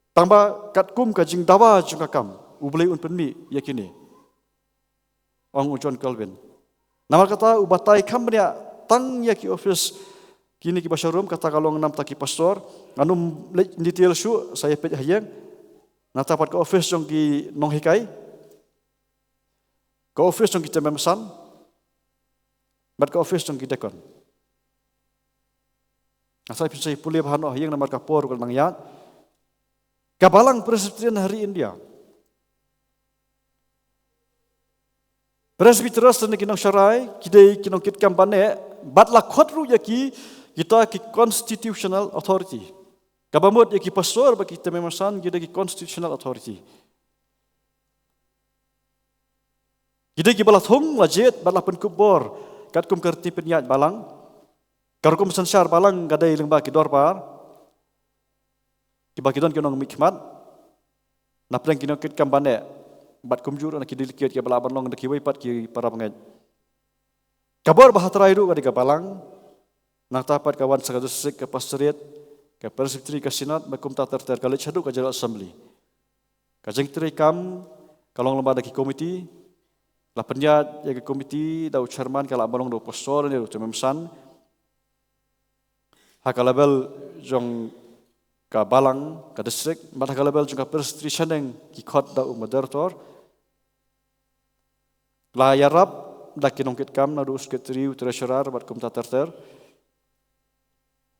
Tangba katkum ka jingdawa jong ka kam, U Blei un pynmih ïa kine. Ong u John Calvin. Namar kata u batai kham bniah tang ïa ki office kine kiba sharum, kata ka long namar ki pastor. Ngan ym leit detail shuh, sa ïa peit ha ïing. Nangta pat ka office jong ki nonghikai, ka office jong ki tymmen basan bad ka office jong ki deacon. Nga sa pynshai pule bha noh ha ïing namar ka por ka nang ïaid. Ka balang Presbyterian ha ri India, presbyteros lane ki nongsharai ki dei ki nongkitkam ban neh, bad la khot ruh ïa ki kita ki constitutional authority. Kaba mut ïa ki pastor bad ki tymmen basan ki dei ki constitutional authority. Ki dei kiba la thung la jied bad la pynkup bor katkum ka riti pynïaid balang. Ka rukom synshar balang ka dei lyngba ki dorbar kiba ki don ki nongmihkhmat napdeng ki nongkitkam ban neh bad kumjuh ruh na ki delegate kiba lah ban long da kiwei pat ki para bangeit. Ka bor ba ha trai ruh ka dei ka balang, nangta pat ka wan sha ka district, ka pastorate, ka Presbytery, ka Synod, bad kumta ter ter, ka leit shaduh ka General Assembly. Ka jingtrei kam ka long lyngba da ki komiti, la pynïaid ïa ka komiti da u chairman, ka lah ban long da u pastor ne da u tymmen basan. Ha ka level jong ka balang, ka district, bad ha ka level jong ka Presbytery shaneng ki khot da u moderator. La ïarap da ki nongkitkam, naduh u secretary, u treasurer, bad kumta ter ter.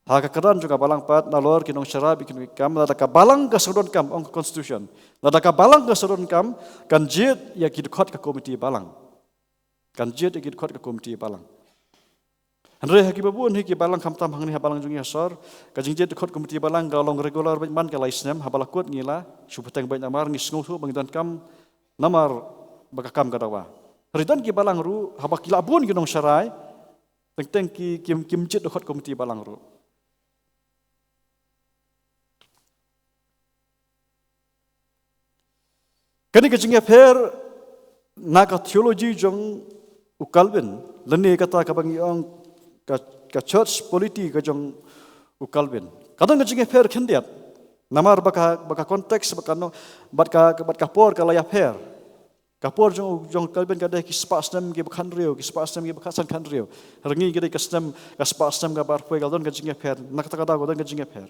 Ha ka kyrdan jong ka balang pat, nalor ki nongshakri, ki nongkitkam, lada ka balang ka sngewdonkam, ong ka constitution, lada ka balang ka sngewdonkam, kan jied ïa ki dkhot ka komiti balang. Kan jied ïa ki dkhot ka komiti balang. Hynrei ha kiba bun hi ki balang, khamtam hangne ha balang jong ngi ha sor, ka jingjied dkhot komiti balang ka long regular beit man ka lai snem, haba la kut ngi la shu bteng beit namar ngi sngewthuh ba ngi donkam namar ba ka kam ka dawa. Hynrei don ki balang ruh haba ki la bun ki nongshakri, teng teng ki, kim, kim jied dkhot komiti balang ruh. Kane ka jingïapher na ka theology jong u Calvin, lane kata kaba ngi ong ka, ka church polity ka jong u Calvin, ka don ka jingïapher khyndiat. Namar ba ka, ba ka context, ba ka no, bad ka, bad ka por ka la ïapher. Ka por jong, jong Calvin ka dei ki spah snem kiba khathynriew, ki spah snem kiba khatsan khathynriew. Hynrei ngi ka dei ka snem, ka spah snem kaba arphew, ka don ka jingïapher. Na kata ka daw ka don ka jingïapher.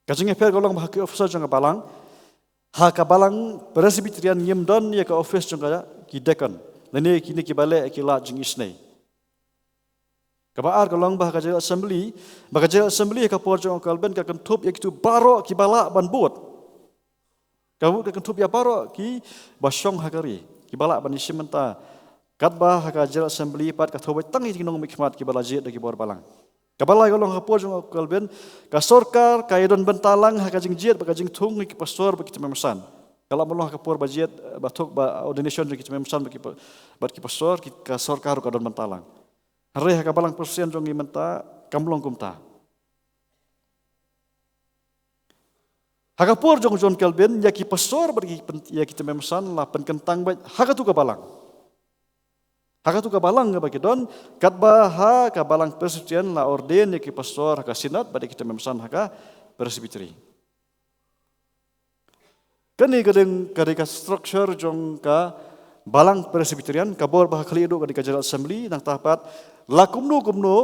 Ka jingïapher ka long ba ha ki officer jong ka balang, ha ka balang Presbyterian ngim don ïa ka office jong ka, ki deacon, lane kine kiba leh ïa ki lad jingisynei. Kaba ar ka long ba ha ka General Assembly, ba ka General Assembly ha ka por jong u Calvin ka kynthup ïa kito baroh kiba lah ban bud. Ka bud ka kynthup ïa baroh kiba shong ha ka ri, kiba lah ban ïashim bynta. Katba ha ka General Assembly pat ka thew beit tang ïa ki nongmihkhmat kiba la jied da ki bor balang. Kaba lai ka long ha ka por jong u Calvin, ka sorkar ka ïadon bynta lang ha ka jingjied bad ka jingthung ïa ki pastor bad ki tymmen basan. Ka la mlong ha ka por ba jied, ba thok, ba ordination jong ki tymmen basan bad ki pa-, bad ki pastor, ki, ka sorkar ruh ka don bynta lang. Hynrei ha ka balang Presbyterian jong ngi mynta kam long kumta. Ha ka por jong u John Calvin, ïa ki pastor bad ki pyn-, ïa ki tymmen basan la pynkyntang beit ha katu ka balang. Ha katu ka balang kaba ki don, katba ha ka balang Presbyterian la ordain ïa ki pastor ha ka Synod bad ïa ki tymmen basan ha ka Presbytery. Kane ka dei, ka dei ka structure jong ka balang Presbyterian, ka bor ba ha khlieh duh ka dei ka General Assembly, nangta pat la kumno kumno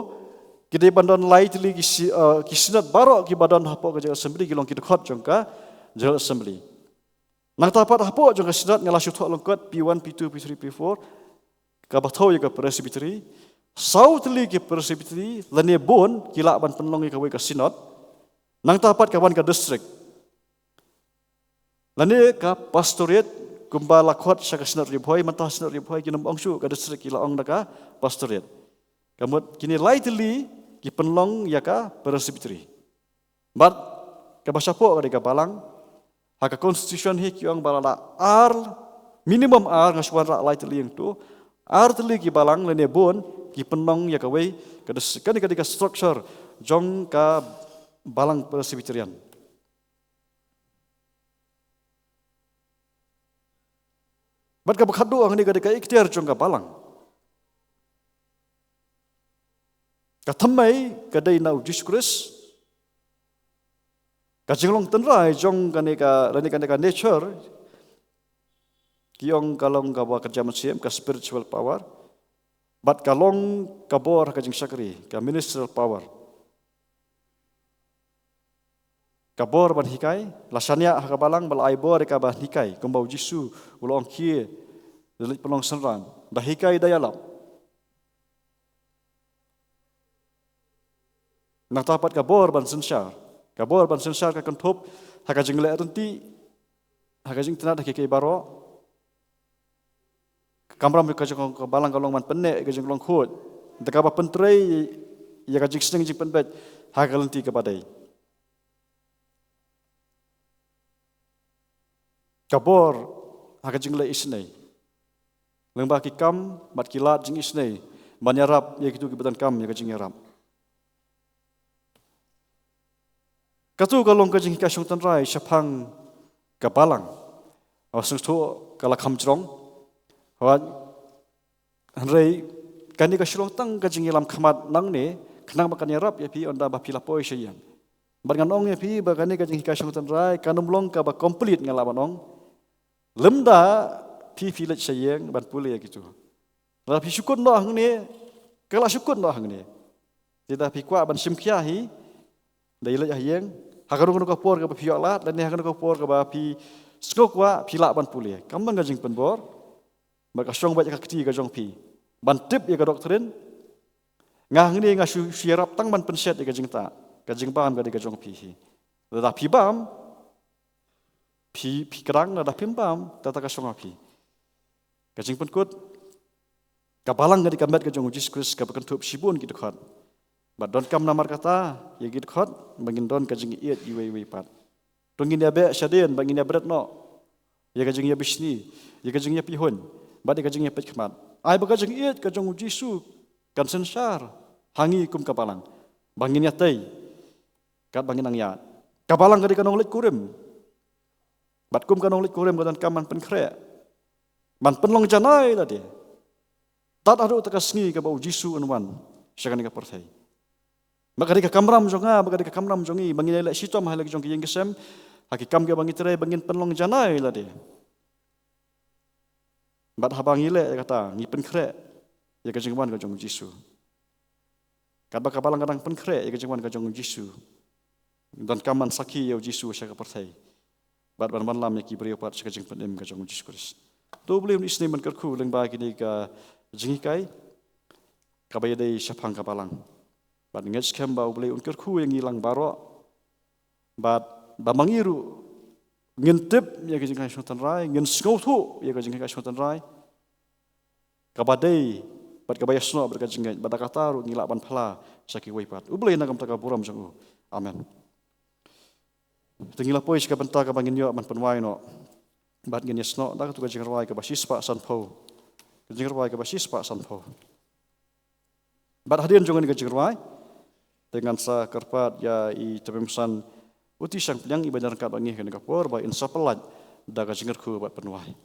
ki dei ban don lai tylli ki sy-, eh, ki Synod baroh kiba don hapoh ka General Assembly ki long ki dkhot jong ka General Assembly. Nangta pat hapoh jong ka Synod nga la shu thoh lyngkot P one, P two, P three, P four, kaba thew ïa ka Presbytery. Saw tylli ki Presbytery lane bun ki lah ban pynlong ïa kawei ka Synod. Nangta pat ka wan ka district lane ka pastorate, kumba la khot sha ka Synod Ri Bhoi, mynta Synod Ri Bhoi kin ym ong shuh, ka district ki la ong da ka pastorate. Ka mut kine lai tylli ki pynlong ïa ka Presbytery. Bad kaba shapoh ka dei ka balang. Ha ka constitution hi ki ong ba la ar, minimum ar, nga shu wanrah lai tylli hangto. Ar tylli ki balang lane bun ki pynlong ïa kawei ka district. Kane ka dei ka structure jong ka balang Presbyterian. Bad kaba khatduh hangne ka dei ka iktiar jong ka balang. Ka thymmai ka dei na u Jisu Khrist. Ka jinglong tynrai jong kane ka, lane kane ka nature, ki ong ka long kaba kynja mynsiem, ka spiritual power. Bad ka long ka bor ha ka jingshakri, ka ministerial power. Ka bor ban hikai, la shaniah ha ka balang bad la ai bor ïa ka ban hikai, kumba u Jisu u la ong, khie da leit pynlong synran, da hikai, da ïalap. Nangta pat ka bor ban synshar, ka bor ban synshar ka kynthup ha ka jingleh ryntih ha ka jingitynnad ha kiei kiei baroh. Ka kamram ka jong ka balang ka long ban pynneh ïa ka jinglong khuid, da kaba pyntrei ïa ka jingsneng jingpynbeit ha ka lynti kaba dei. Ka bor ha ka jingleh isynei lyngba ki kam bad ki lad jingisynei ban ïarap ïa kito kiba donkam ïa ka jingïarap. Katu ka long ka jinghikai shong tynrai shaphang ka balang. Haba sngewthuh ka la kham jrong. Haba, hynrei kane ka shu long tang ka jingïalam khmat nangne, Khnang ba kan ïarap ïa phi ynda ba phi la poi sha ïing. Bad ngan ong ïa phi ba kane ka jinghikai shong tynrai kan ym long kaba complete, nga lah ban ong, lymda phi phi leit sha ïing ban pule ïa kito. Lada phi shu kut noh hangne, ka lah shu kut noh hangne. Te lada phi kwah ban shim khia hi, da leit ha ïing, ha kano kano ka por kaba phi ïoh lad, lane ha kano ka por kaba phi sngew kwah, phi lah ban pule. Kam don ka jingpynbor, bad ka shong beit ha ka kti ka jong phi ban tip ïa ka doctrine. Nga hangne nga shu, shu ïarap tang ban pynshet ïa ka jingtah, ka jingbam ka dei ka jong phi hi. Lada phi bam, phi, phi kdang, lada phim bam, kata ka shong ha phi. Ka jingpynkut, ka balang ka dei ka met ka jong u Jisu Khrist kaba kynthup shibun ki dkhot. Bad donkam namar kata ïa ki dkhot ba ngin don ka jingïeit iwei iwei pat. To ngin ïa beh shadien bad ngin ïa bret noh ïa ka jingïabishni, ïa ka jingïapihuiñ, bad ïa ka jingïapeit khmat. Ai ba ka jingïeit ka jong u Jisu kan synshar ha ngi kum ka balang, ba ngin ïatei katba ngin nang ïaid. Ka balang ka dei ka nongleit kurim. Bad kum ka nongleit kurim ka donkam ban pynkhreh, ban pynlong janai lade, tad haduh kata ka sngi kaba u Jisu un wan sha kane ka pyrthei. Ba ka dei ka kamram jong nga, ba ka dei ka kamram jong ngi, ba ngin ïaleh shitom ha la ki jong ki ïing ki sem, ha ki kam kiba ngi trei, ba ngin pynlong janai lade. Bad haba ngi leh ïa kata, ngi pynkhreh ïa ka jingwan ka jong u Jisu. Katba ka balang ka dang pynkhreh ïa ka jingwan ka jong u Jisu, donkam ban sakhi ïa u Jisu sha ka pyrthei, bad ban wanlam ïa ki briew pat sha ka jingpynim ka jong u Jisu Khrist. To U Blei un isynei ban kyrkhu lyngba kine ki jinghikai kaba ïadei shaphang ka balang. Bad ngeit skhem ba U Blei un kyrkhu ïa ngi lang baroh. Bad ba ma ngi ruh ngin tip ïa ka jinghikai shong tynrai, ngin sngewthuh ïa ka jinghikai shong tynrai kaba dei bad kaba ïasnoh bad ka jingngeit, bad da kata ruh ngi lah ban phla sha kiwei pat. U Blei un nang kam ta ka burom jong u. Amen. Te ngi la poi sha ka bynta kaba ngin ïoh ban pynwai noh, bad ngin ïasnoh da katu ka jingrwai kaba shispah sanphew. Ka jingrwai kaba shispah sanphew. Bad hadien jong kane ka jingrwai, te ngan sa kyrpad ïa i Tymmen San Uti Shangpliang, iba dang ryngkat bad ngi ha kane ka por, ba in sa pyllait da ka jingkyrkhu bad pynwai.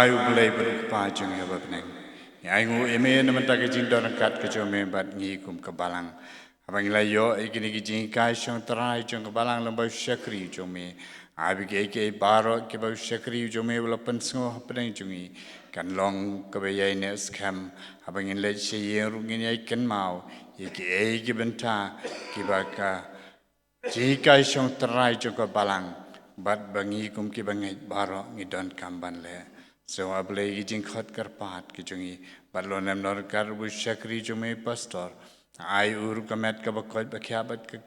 Ai U Blei bad U Kpa jong ngi uba ha bneng, ngi ainguh ïa me na ka bynta ka jingdon ryngkat ka jong me bad ngi kum ka balang. Haba ngi la ïoh ïa kine ki jinghikai shongtrai jong ka balang lyngba u shakri jong me, ai ba kiei kiei baroh kiba u shakri jong me u la pynsngew ha bneng jong ngi, kan long kaba ïai neh skhem. Haba ngin leit sha ïing ruh ngin ïai kynmaw ïa kiei ki bynta kiba ka jinghikai shongtrai jong ka balang bad ba ngi kum kiba ngeit baroh ngi donkam ban leh. Sngewbha, A Blei, ïa ki jingkhot kyrpad ki jong ngi bad lon lem lon ryngkat ruh u shakri jong me pastor. Ai u ruh ka met kaba koit ba khiah bad ka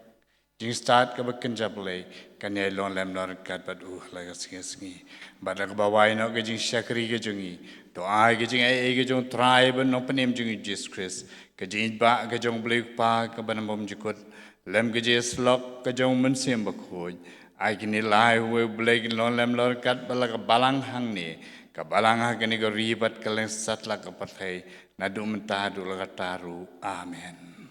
jingstad kaba kynja, Blei, kan ïai lon lem lon ryngkat bad u ha la ka sngi sngi. Bad da kaba wai noh ka jingshakri ka jong ngi, to ai ka jingaiei ka jong U Trai bad Nongpynim jong ngi Jisu Khrist, ka jingïeit ka jong U Blei U Kpa kaba nam bymjukut, lem ka jingïasyllok ka jong U Mynsiem Bakhuid, ai kine lai ha uwei U Blei kin lon lem lon ryngkat bad la ka balang hangne, ka balang ha kane ka ri bad ka lyngsatlak ka pyrthei, naduh mynta haduh la katta ruh. Amen.